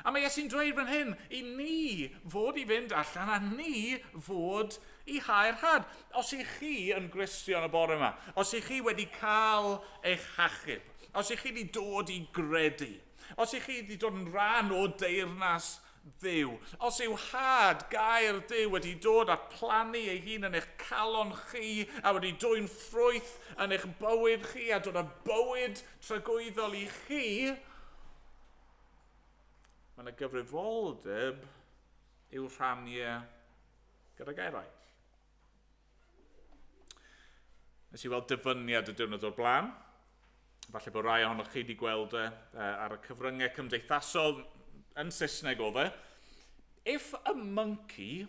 A mae Iesu'n dweud fan hyn i ni fod i fynd allan a ni fod i hau'r had. Os ych chi yn Gristion y bore yma, os ych chi wedi cael eich hachub, os ych chi wedi dod i gredu, os ych chi wedi dod yn rhan o deyrnas Dduw. Os yw had gair Duw wedi dod a plannu ei hun yn eich calon chi a wedi dwyn ffrwyth yn eich bywyd chi a dod â bywyd tragwyddol i chi, mae yna gyfrifoldeb i'w rhannu e gydag eraill. Nes i weld dyfyniad y diwrnod o'r blaen. Falle bod rai ohonoch chi wedi gweld e ar y cyfryngau cymdeithasol, yn Saesneg oedd e. If a monkey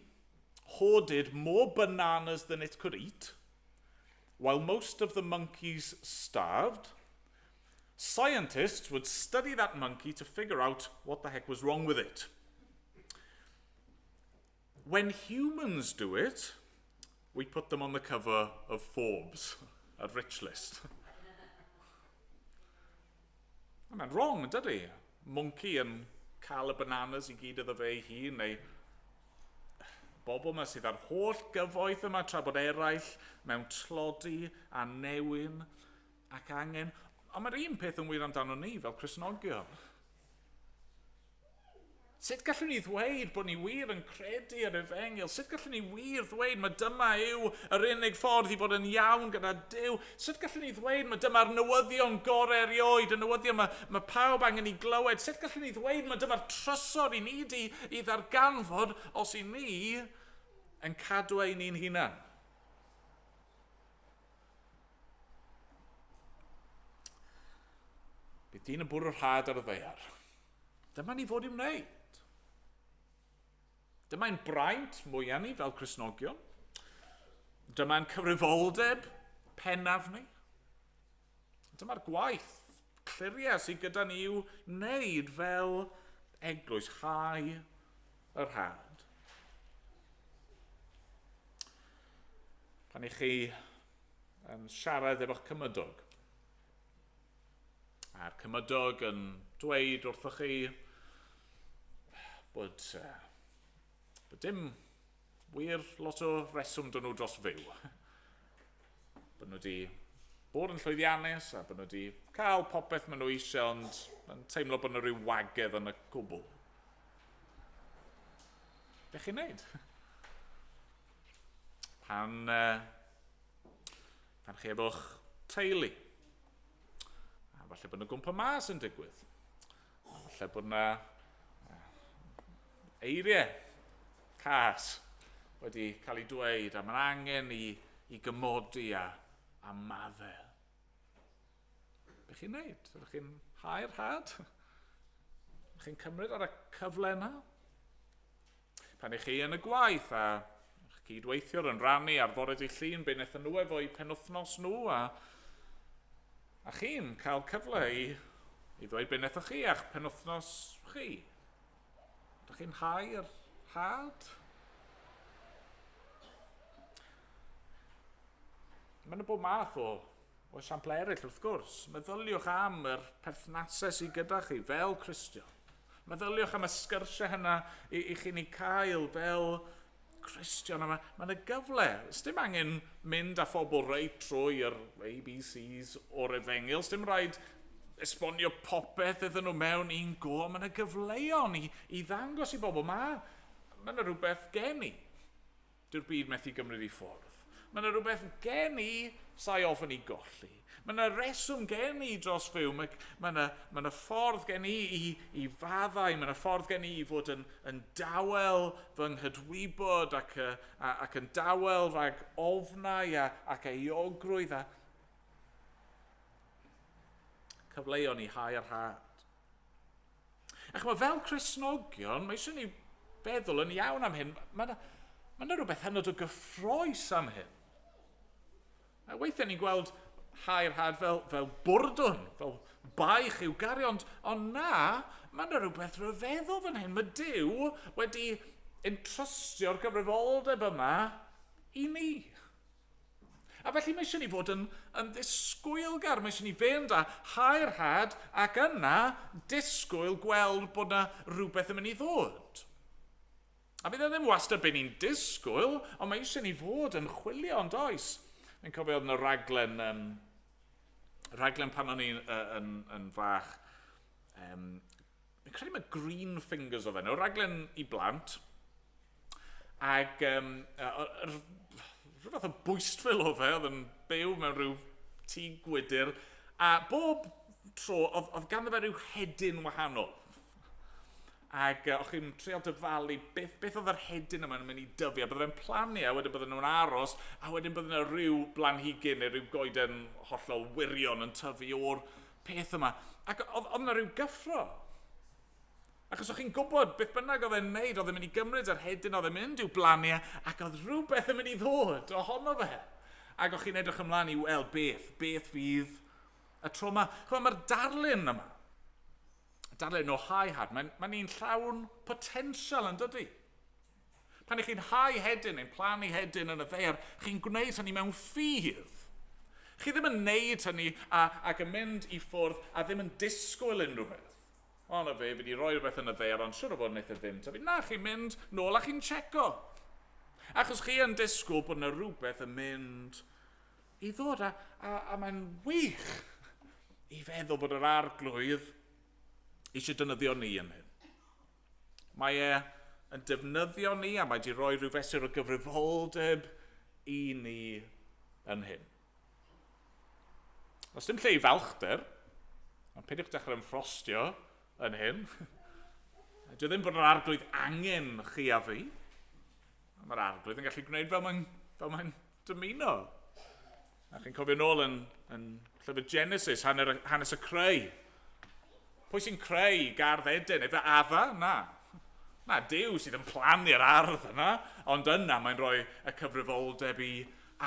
hoarded more bananas than it could eat, while most of the monkeys starved, Scientists would study that monkey to figure out what the heck was wrong with it. When humans do it, we put them on the cover of Forbes, a rich list. Mae'n wrong, dydy? Monkey yn cael y bananas i gyd iddo fe ei hun, neu bobl yma sydd â'r holl gyfoeth yma tra bod eraill mewn tlodi a newyn ac angen. Ond mae'r un peth yn wir amdano ni fel Cristnogion. Sut gallwn ni ddweud bod ni wir yn credu yr efengyl? Sut gallwn ni wir ddweud mae dyma yw yr unig ffordd i fod yn iawn gyda Duw? Sut gallwn ni ddweud mae dyma'r newyddion gorau erioed, y newyddion mae, mae pawb angen i glywed? Sut gallwn ni ddweud mae dyma'r trysor i ni di i ddarganfod os i ni yn cadw ein ni'n hunan? Bydd dyn yn bwrw'r rhad ar y ddaear. Dyma ni fod i'w wneud. Dyma'n braint mwyaf ni fel Cristnogion. Dyma'n cyfrifoldeb pennaf ni. Dyma'r gwaith cliriau sydd gyda ni i'w wneud fel eglwys hau yr had. Pan i chi yn siarad efo'ch cymydog, A'r cymydog yn dweud wrthoch chi bod, bod dim wir lot o reswm dyn nhw dros fyw. Bod nhw wedi bod yn llwyddiannus a bod nhw wedi cael popeth maen nhw eisiau, ond yn teimlo bod nhw rhyw wagedd yn y cwbl. Be chi'n neud? Pan, pan chi efo'ch teulu, A falle bod yna gwmpa mas yn digwydd. A falle bod yna eiriau cas wedi cael ei dweud a mae'n angen i, i gymodi a, a maddau. Be chi'n neud? Ydych chi'n hau'r had? Ydych chi'n cymryd ar y cyfle yna? Pan ych chi yn y gwaith a eich cydweithiwr yn rannu ar fore dydd Llun be wnaethon nhw efo'u penwythnos nhw a, a chi'n cael cyfle i, i ddweud be wnaethoch chi a'ch penwythnos chi. Ydych chi'n hau'r had? Mae yna bob math o, o esiamplau eraill wrth gwrs. Meddyliwch am yr perthnasau sydd gyda chi fel Cristion. Meddyliwch am y sgyrsiau hynna i, i chi'n ei cael fel Cristion. A mae, mae yna gyfle. Sdim angen mynd â phobl reit trwy yr ABCs o'r efengyl. Sdim rhaid esbonio popeth iddyn nhw mewn un go. Mae yna gyfleon i, i ddangos i bobl. Mae, mae yna rhywbeth gen i. Dyw'r byd methu gymryd i ffwrdd. Mae yna rhywbeth gen i sa'i ofn i golli. Mae yna reswm gen i dros fyw. Mae, mae, yna, mae yna ffordd gen i i, i faddau. Mae yna ffordd gen i i fod yn, yn dawel fy nghydwybod ac, a, ac yn dawel rhag ofnau a, ac euogrwydd a cyfleon i hau ar had. A chymod, fel Cristnogion, mae eisiau ni feddwl yn iawn am hyn. Mae yna ma rhywbeth hynod o gyffroes am hyn. A weithiau ni'n gweld hau'r had fel, fel bwrdwn, fel baich i'w gario, ond, ond na, mae yna rhywbeth rhyfeddol fan hyn. Mae Duw wedi entrustio'r gyfrifoldeb yma i ni. A felly mae eisiau ni fod yn, yn ddisgwylgar, mae eisiau ni fynd â hau'r had ac yna disgwyl gweld bod yna rhywbeth yn mynd i ddod. A fydd e ddim wastad be ni'n disgwyl, ond mae eisiau ni fod yn chwilio, ond oes? Fi'n cofio oedd yna raglen, um, raglen pan o'n i'n yn, yn fach, um, fi'n credu mae Green Fingers oedd enw, raglen i blant, Ac um, rhyw fath o bwystfil o fe, oedd yn byw mewn rhyw tŷ gwydr, a bob tro oedd, oedd ganddo fe rhyw hedyn wahanol. Ac o'ch chi'n trial dyfalu beth, beth oedd yr hedyn yma'n mynd i dyfu, a bydde fe'n plannu, a wedyn bydden nhw'n aros, a wedyn bydde yna rhyw blanhigyn neu rhyw goeden hollol wirion yn tyfu o'r peth yma. Ac oedd, oedd yna rhyw gyffro. Achos o'ch chi'n gwybod, beth bynnag oedd e'n neud, oedd e'n mynd i gymryd yr hedyn, oedd e'n mynd i'w blannu, ac oedd rhywbeth yn mynd i ddod ohono fe. Ac o'ch chi'n edrych ymlaen i weld beth, beth fydd Y tro yma, chymod, mae'r darlun yma, darlun o hau had, mae'n mae un llawn potensial yn dydy. Pan ych chi'n hau hedyn neu'n plannu hedyn yn y ddaear, chi'n gwneud hynny mewn ffydd. Chi ddim yn neud hynny a, ac yn mynd i ffwrdd a ddim yn disgwyl unrhyw beth. O, na fe, fi wedi rhoi rhywbeth yn y ddaear, ond siwr o fod wnaeth e ddim tyfu. Na, chi'n mynd nôl a chi'n checo. Achos chi yn disgwyl bod yna rhywbeth yn mynd i ddod, a, a, a mae'n wych i feddwl bod yr arglwydd eisiau defnyddio ni yn hyn. Mae e yn defnyddio ni a mae wedi rhoi rhyw fesur o gyfrifoldeb i ni yn hyn. Os dim lle i falchder, ond peidiwch dechrau ymffrostio yn hyn. Dwi ddim bod yr arglwydd angen chi a fi. Mae'r arglwydd yn gallu gwneud fel mae'n fel mae dymuno. A chi'n cofio nôl yn, yn llyfr Genesis, hanner, hanes y creu. Pwy sy'n creu gardd Eden? Efe Adda? Na. Na, Duw sydd yn plannu'r ardd yna, ond yna mae'n rhoi y cyfrifoldeb i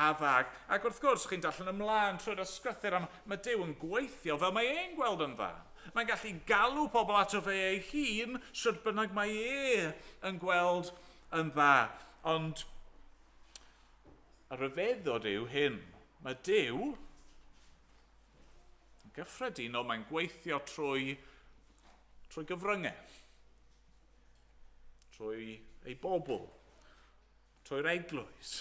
Adda. Ac wrth gwrs, chi'n darllen ymlaen trwy'r ysgrythur, a mae Duw yn gweithio fel mae e'n gweld yn dda. Mae'n gallu galw pobl ato fe ei hun, sut bynnag mae e yn gweld yn dda. Ond y rhyfeddod yw hyn. Mae Duw, yn gyffredinol, mae'n gweithio trwy, trwy gyfryngau, trwy ei bobl, trwy'r eglwys.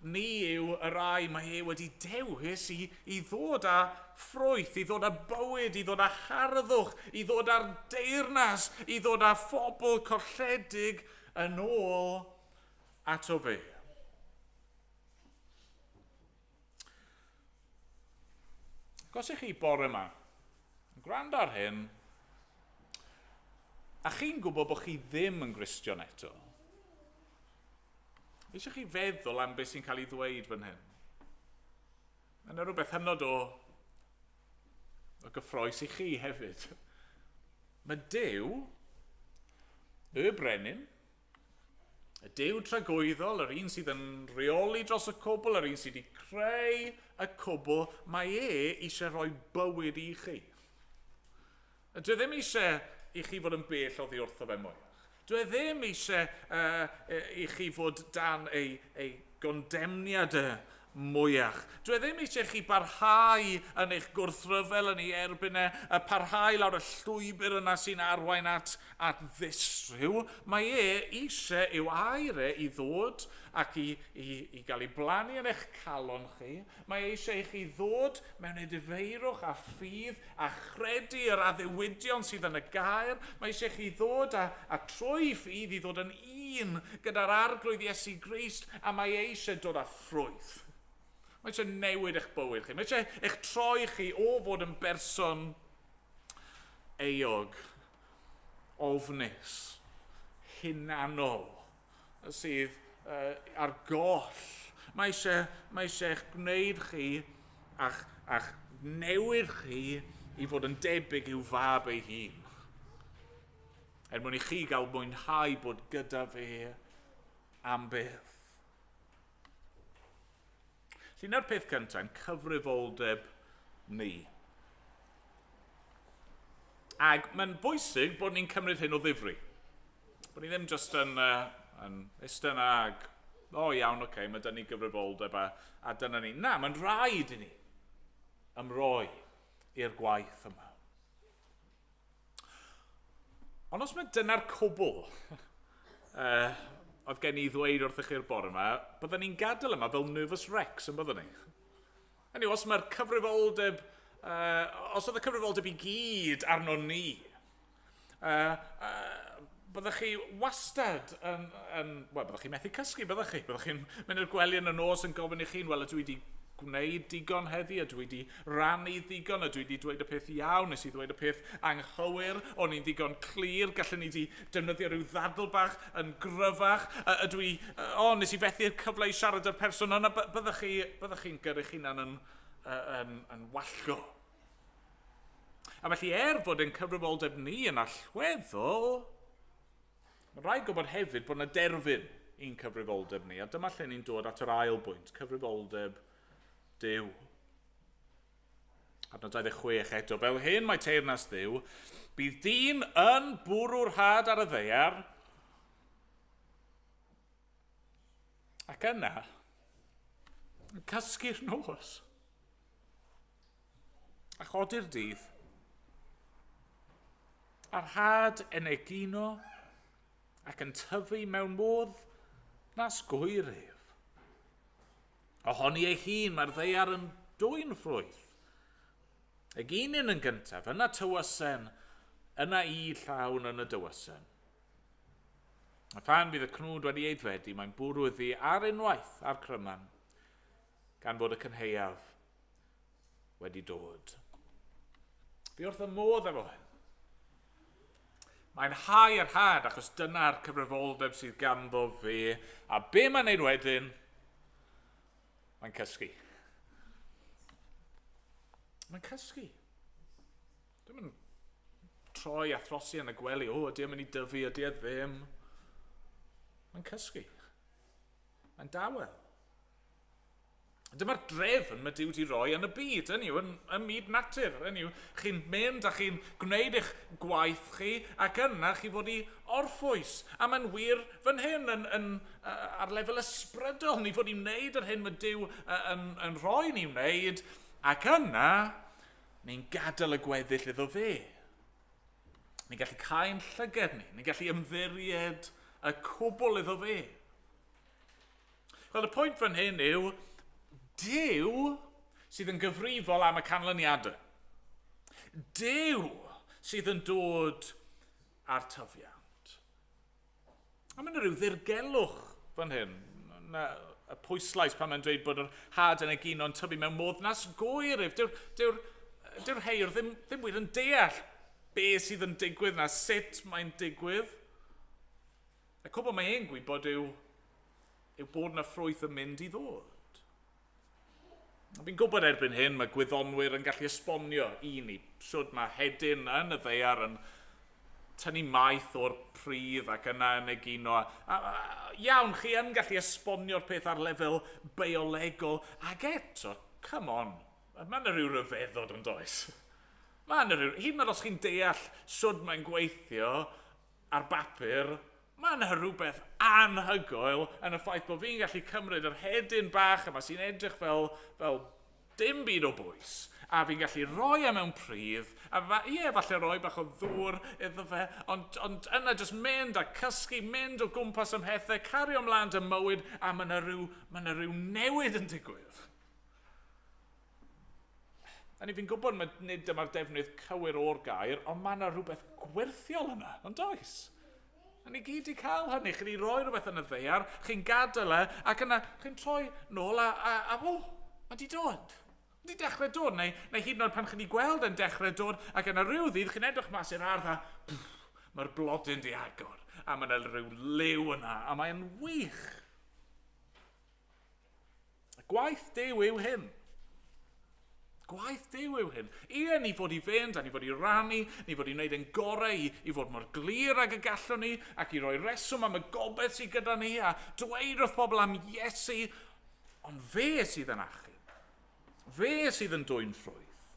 Ni yw y rai mae e wedi dewis i, i ddod â ffrwyth, i ddod â bywyd, i ddod â harddwch, i ddod â'r deyrnas, i ddod â phobl colledig yn ôl ato fe. Ac os ych chi bore yma, yn gwrando ar hyn, a chi'n gwybod bod chi ddim yn Gristion eto, eisiau chi feddwl am beth sy'n cael ei ddweud fan hyn. Mae yna rhywbeth hynod o, o gyffroes i chi hefyd. Mae Duw, y brenin, Y Duw tragwyddol, yr un sydd yn rheoli dros y cwbl, yr un sydd wedi creu y cwbl, mae e eisiau rhoi bywyd i chi. Dwi e ddim eisiau i chi fod yn bell oddi wrtho fe mwyach. Dwi e ddim eisiau uh, i chi fod dan ei, ei gondemniad e mwyach. Dwi e ddim eisiau chi barhau yn eich gwrthryfel yn ei erbyn e, a parhau lawr y llwybr yna sy'n arwain at, at ddistryw. Mae e eisiau i'w air e i ddod ac i, i, i gael ei blannu yn eich calon chi. Mae e eisiau i chi ddod mewn edifeirwch a ffydd a chredu yr addewidion sydd yn y gair. Mae eisiau chi ddod a, a trwy ffydd i ddod yn un gyda'r Arglwydd Iesu Grist a mae e eisiau dod â ffrwyth. Mae eisiau newid eich bywyd chi. Mae eisiau eich troi chi o fod yn berson euog, ofnus, hunanol, sydd uh, ar goll. Mae eisiau, mae eisiau eich gwneud chi a'ch, a'ch newid chi i fod yn debyg i'w fab ei hun. Er mwyn i chi gael mwynhau bod gyda fe am byth. Felly, na'r peth cyntaf, yn cyfrifoldeb ni. Ac mae'n bwysig bod ni'n cymryd hyn o ddifri. Bod ni ddim just yn, uh, yn eistedd yna ag, o oh, iawn, oce, okay, mae dyn ni gyfrifoldeb a, a dyna ni. Na, mae'n rhaid i ni ymroi i'r gwaith yma. Ond os mae dyna'r cwbl uh, oedd gen i ddweud wrthych chi'r bore yma, byddwn ni'n gadael yma fel nervous wrecks yn byddwn ni. Hynny os mae'r cyfrifoldeb, uh, os oedd y cyfrifoldeb i gyd arno ni, uh, uh, byddech chi wastad yn, yn wel, byddech chi methu cysgu, byddech chi? Byddech chi'n mynd i'r gwely yn y nos yn gofyn i chi'n, wel, ydw i wedi gwneud digon heddi, ydw i wedi rannu ddigon, ydw i wedi dweud y peth iawn, nes i ddweud y peth anghywir, o'n i'n ddigon clir, gallen ni wedi defnyddio rhyw ddadl bach yn gryfach, ydw i, o, nes i fethu'r cyfle i siarad â'r person yna, byddech chi, byddech chi'n gyrru'ch hunan yn, yn, yn wallgo. A felly er fod ein cyfrifoldeb ni yn allweddol, mae'n rhaid gwybod hefyd bod yna derfyn i'n cyfrifoldeb ni. A dyma lle ni'n dod at yr ail bwynt, cyfrifoldeb Duw. Adnod 26 eto, fel hyn mae teyrnas Dduw, bydd dyn yn bwrw'r had ar y ddaear, ac yna, yn cysgu'r nos, a chodi'r dydd, a'r had yn egino ac yn tyfu mewn modd nas gŵyr ef. Ohoni ei hun mae'r ddaear yn dwyn ffrwyth. Eginyn yn gyntaf, yna tywysen, yna i llawn yn y dywysen. A phan fydd y cnwd wedi aeddfedu, mae'n bwrw iddi ar unwaith a'r cryman, gan fod y cynhaeaf wedi dod. Fi wrth y modd efo hyn. Mae'n hau yr had achos dyna'r cyfrifoldeb sydd ganddo fe. A be mae'n neud wedyn? Mae'n cysgu. Mae'n cysgu. Dwi'n mynd troi a throsi yn y gwely. O, ydy e'n mynd i dyfu, ydy e ddim. Mae'n cysgu. Mae'n dawel. Dyma'r drefn mae Duw wedi rhoi yn y byd, hynny yw, yn, ym myd natur. Hynny yw, chi'n mynd a chi'n gwneud eich gwaith chi, ac yna chi fod i orffwys. A mae'n wir fan hyn, yn, yn, ar lefel ysbrydol, ni fod i wneud yr hyn mae Duw yn, yn rhoi ni wneud, ac yna ni'n gadael y gweddill iddo fe. Ni'n gallu cau'n llyged ni, ni'n gallu ymddiried y cwbl iddo fe. Wel, y pwynt fan hyn yw, Duw sydd yn gyfrifol am y canlyniadau. Duw sydd yn dod â'r tyfiant. A mae'n rhyw ddirgelwch fan hyn. Na, y pwyslais pan mae'n dweud bod yr had yn egino'n tyfu mewn modd nas gwyr ef. Dyw'r dyw, dyw heiwr ddim, ddim wir yn deall be sydd yn digwydd na sut mae'n digwydd. Y cwbl mae e'n gwybod yw, yw bod yna ffrwyth yn mynd i ddod. A fi'n gwybod erbyn hyn mae gwyddonwyr yn gallu esbonio i ni sut mae hedyn yn y ddaear yn tynnu maeth o'r pridd ac yna yn egino. A, a, a, iawn, chi yn gallu esbonio'r peth ar lefel biolegol, ac eto, come on, mae yna rhyw ryfeddod yn does. Mae yna rhyw, hyd yn oed os chi'n deall sut mae'n gweithio, ar bapur, mae yna rhywbeth anhygoel yn y ffaith bod fi'n gallu cymryd yr hedyn bach yma sy'n edrych fel, fel dim byd o bwys, a fi'n gallu rhoi e mewn pridd, a fa, ie, falle rhoi bach o ddŵr iddo fe, ond, ond yna jyst mynd a cysgu, mynd o gwmpas ym mhethau, cario ymlaen dy mywyd, a mae yna rhyw, mae yna rhyw newid yn digwydd. A ni fi'n gwybod mae nid dyma'r defnydd cywir o'r gair, ond mae yna rhywbeth gwyrthiol yna, ond does? A ni gyd i cael hynny. Chi wedi rhoi rhywbeth yn y ddaear, chi'n gadael e, ac yna chi'n troi nôl a, a, a o, mae di dod. Mae di dechrau dod, neu, neu hyd yn oed pan chi wedi gweld e'n dechrau dod, ac yna rhyw ddydd chi'n edrych mas i'r ardd a mae'r blodyn di agor, a mae yna rhyw liw yna, a mae'n wych. Gwaith Duw yw hyn. Gwaith Duw yw hyn. Ie, ni fod i fynd a ni fod i rannu, ni fod i wneud ein gorau i, i fod mor glir ag y gallwn ni, ac i roi reswm am y gobaith sydd gyda ni, a dweud wrth bobl am Iesu. Ond fe sydd yn achub. Fe sydd yn dwyn ffrwyth.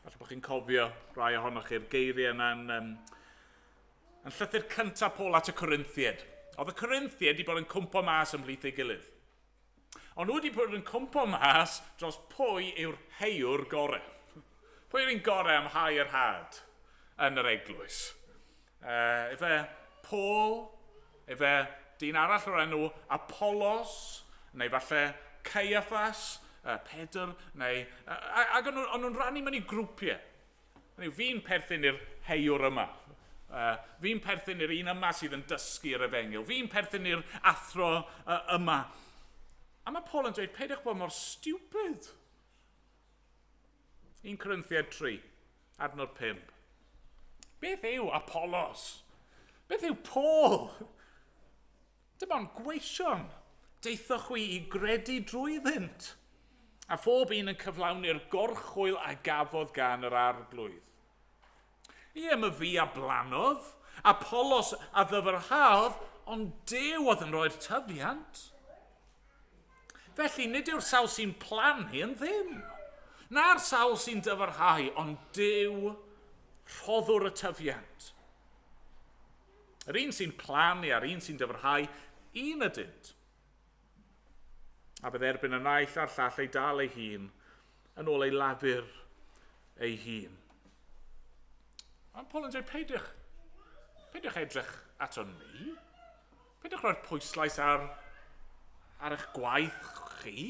Falle bod chi'n cofio rai ohonoch chi'r geiriau yna yn, um, Yn llythyr cyntaf Paul at y Corinthiaid. Oedd y Corinthiaid wedi bod yn cwmpo mas ymhlith ei gilydd. Ond nhw wedi bod yn cwmpo mas dros pwy yw'r heiwr gorau. Pwy yw'r un gorau am hau yr had yn yr eglwys? Uh, efe Paul, efe dyn arall o'r enw Apollos, neu falle Caiaphas, uh, Pedr, neu... Uh, ac o'n nhw'n rhannu mewn i grwpiau. Hynny yw, fi'n perthyn i'r heiwr yma. Uh, fi'n perthyn i'r un yma sydd yn dysgu'r efengyl. Fi'n perthyn i'r athro uh, yma. A mae Paul yn dweud, peidiwch bod mor stupid. 1 Corinthiad 3, adnod 5. Beth yw Apollos? Beth yw Paul? Dim ond gweision. Daethoch chwi i gredu drwyddynt. A phob un yn cyflawni'r gorchwyl a gafodd gan yr arglwydd. Ie, my fi a blanodd, Apollos a ddyfrhaodd, ond Duw oedd yn rhoi'r tyfiant. Felly, nid yw'r sawl sy'n plannu yn ddim. Na'r sawl sy'n dyfrhau, ond Duw rhoddwr y tyfiant. Yr un sy'n plannu a'r un sy'n dyfrhau, un ydynt. A bydd erbyn y naill a'r llall ei dal ei hun yn ôl ei lafur ei hun. Mae Paul yn dweud, peidiwch, peidiwch edrych ato ni. Peidiwch rhoi'r pwyslais ar, ar eich gwaith chi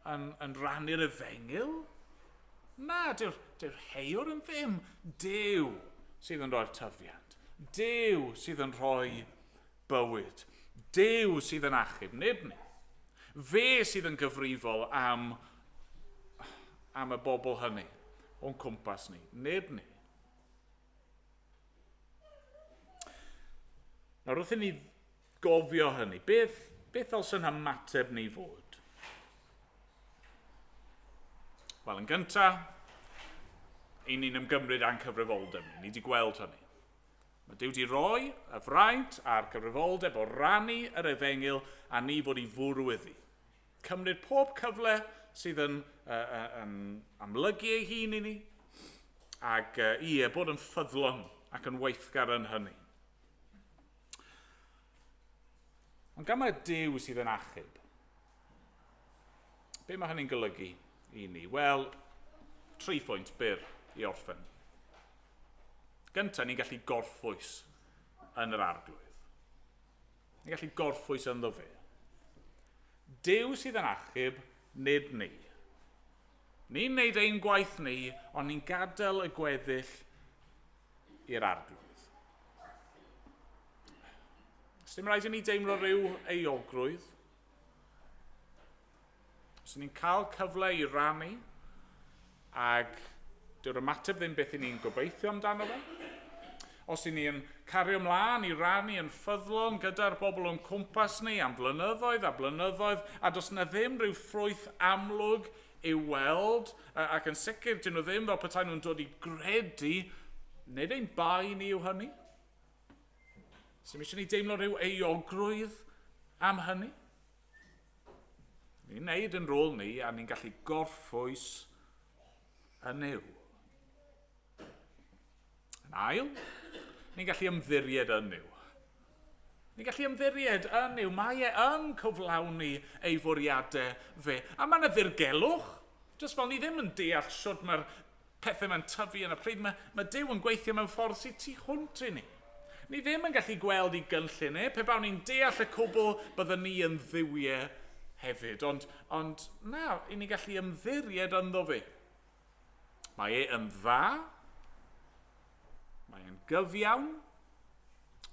yn, yn rhannu'r efengyl. Na, dyw'r dyw heiwr yn ddim. Duw sydd yn rhoi'r tyfiant. Duw sydd yn rhoi bywyd. Duw sydd yn achub, nid ni. Fe sydd yn gyfrifol am, am y bobl hynny o'n cwmpas ni, nid ni. Nawr wrth i ni gofio hynny, beth, beth ddylse'n hymateb ni fod? Wel, yn gyntaf, i ni'n ymgymryd â'n cyfrifoldeb ni. Ni wedi gweld hynny. Mae Duw wedi rhoi y fraint a'r cyfrifoldeb o rannu yr efengyl a ni fod i fwrw iddi. Cymryd pob cyfle sydd yn, uh, yn amlygu ei hun i ni, ac uh, ie, bod yn ffyddlon ac yn weithgar yn hynny. Ond gan mae Duw sydd yn achub, be mae hynny'n golygu i ni? Wel, tri phwynt byr i orffen. Gyntaf, ni'n gallu gorffwys yn yr arglwydd. Ni'n gallu gorffwys ynddo fe. Duw sydd yn achub, nid ni. Ni'n neud ein gwaith ni, ond ni'n gadael y gweddill i'r arglwydd. Os dim rhaid i ni deimlo rhyw euogrwydd, os ni'n cael cyfle i rannu, ac dyw'r ymateb ddim beth i ni'n gobeithio amdano fe, os i ni'n cario ymlaen i rannu yn ffyddlon gyda'r bobl o'n cwmpas ni am blynyddoedd a blynyddoedd, a does na ddim rhyw ffrwyth amlwg i'w weld, ac yn sicr dyn nhw ddim fel petai nhw'n dod i gredu, nid ein bai ni yw hynny. Sy'n eisiau ni deimlo rhyw euogrwydd am hynny? Ni'n neud yn rôl ni a ni'n gallu gorffwys yn yw. Yn ail, ni'n gallu ymddiried yn yw. Ni'n gallu ymddiried yn yw. Mae e yn cyflawni ei fwriadau fe. A mae yna ddirgelwch. Jyst fel ni ddim yn deall sut mae'r pethau mae'n tyfu yn y pryd, mae, mae Duw yn gweithio mewn ffordd sydd tu hwnt i ni. Ni ddim yn gallu gweld i gynllun e, pe bawn ni'n deall y cwbl, byddwn ni yn ddiwiau hefyd. Ond, ond na, i ni gallu ymddiried ynddo fe. Mae e yn dda, mae e'n gyfiawn,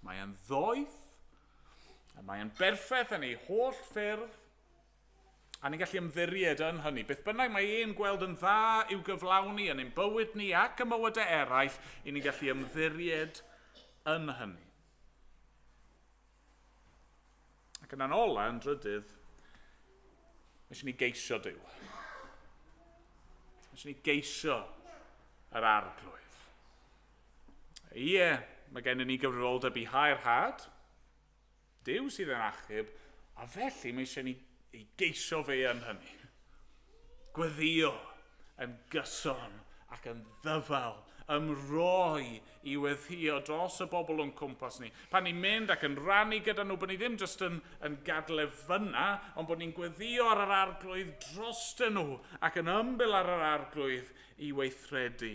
mae e'n ddoeth, a mae e'n berffaith yn ei holl ffyrdd, A ni'n gallu ymddiried yn hynny. Beth bynnag mae e'n gweld yn dda i'w gyflawni yn ein bywyd ni ac y mywydau eraill, i ni'n gallu ymddiried yn hynny. Ac yn ola, yn drydydd, mae eisiau ni geisio Duw. Mae eisiau ni geisio yr arglwydd. Ie, mae gennym ni gyfrifoldeb i hau'r had, Duw sydd yn achub, a felly mae eisiau ni ei geisio fe yn hynny. Gweddio yn gyson ac yn ddyfal, ymroi i weddio dros y bobl o'n cwmpas ni. Pan ni'n mynd ac yn rannu gyda nhw, bod ni ddim jyst yn, yn gadle fyna, ond bod ni'n gweddio ar yr arglwydd drostyn nhw ac yn ymbil ar yr arglwydd i weithredu.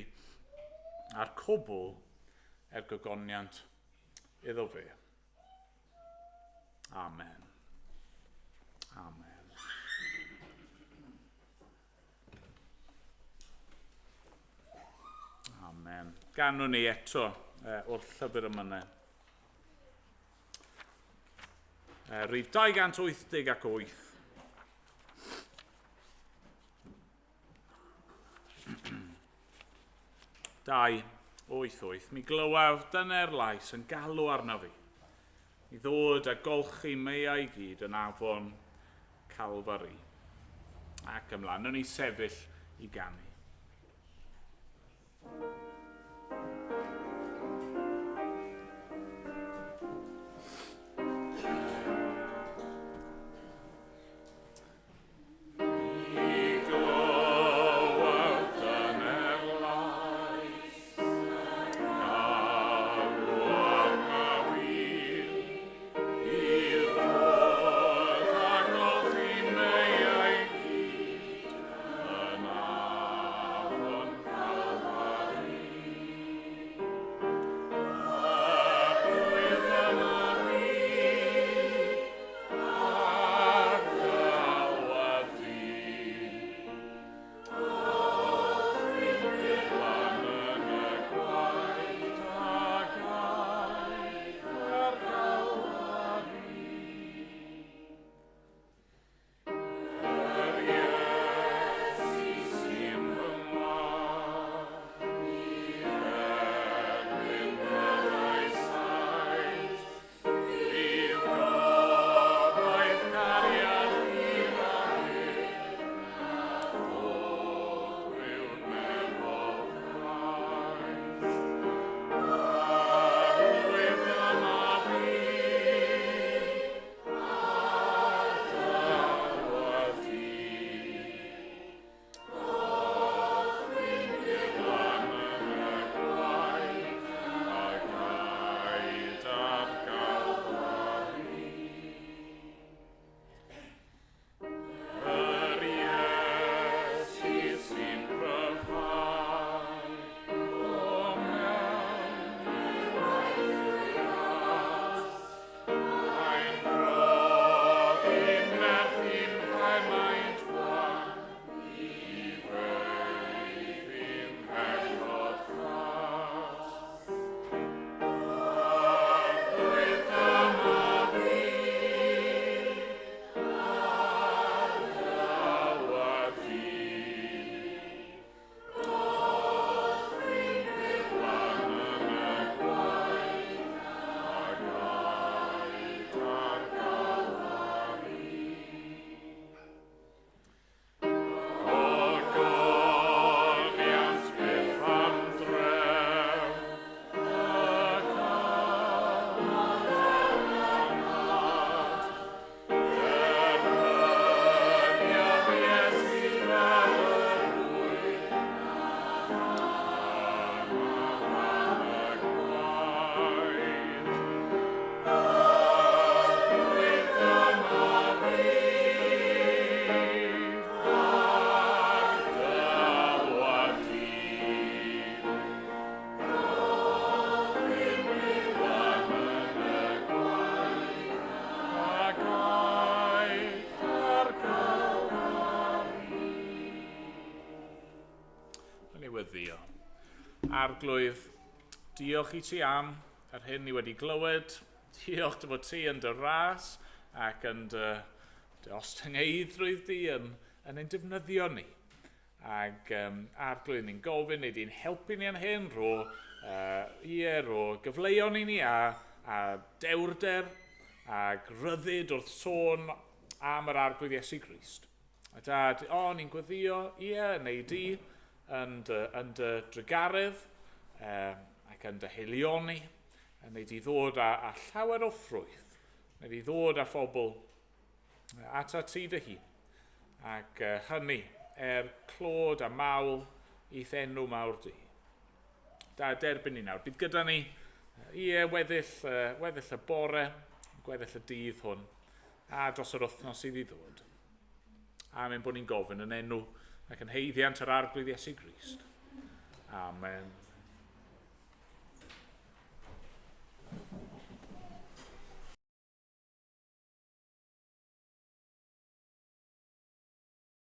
A'r cwbl er gogoniant iddo fe. Amen. Amen. Amen. Ganwn ni eto o'r llyfr yma. Rhif 288. 2, 8, 8. Mi glywaf dyner lais yn galw arno fi i ddod a golchi meiau i gyd yn afon Calfari. Ac ymlaen, yn ei sefyll i ganu. Arglwydd, diolch i ti am yr hyn ni wedi glywed. Diolch dy fod ti yn dy ras ac yn dy, dy ostyngeiddrwydd di yn, yn ein defnyddio ni. Ac um, Arglwydd, ni'n gofyn i di'n helpu ni yn hyn, rho, uh, ie, rho gyfleon i ni a, a dewrder a ryddid wrth sôn am yr Arglwydd Iesu Grist. A dad, o, ni'n gweddio, ie, neu di, yn dy, yn dy drugaredd um, ac yn dy heilioni, a neu di ddod â, â llawer o ffrwyth, neu di ddod â phobl ata ti dy hun, ac uh, hynny er clod a mawl i'th enw mawr di. Da, derbyn ni nawr. Bydd gyda ni, ie, weddill, uh, weddill y bore, gweddill y dydd hwn, a dros yr wythnos sydd i ddod. Am ein bod ni'n gofyn yn enw ac yn heiddiant yr Arglwydd Iesu Grist. Amen.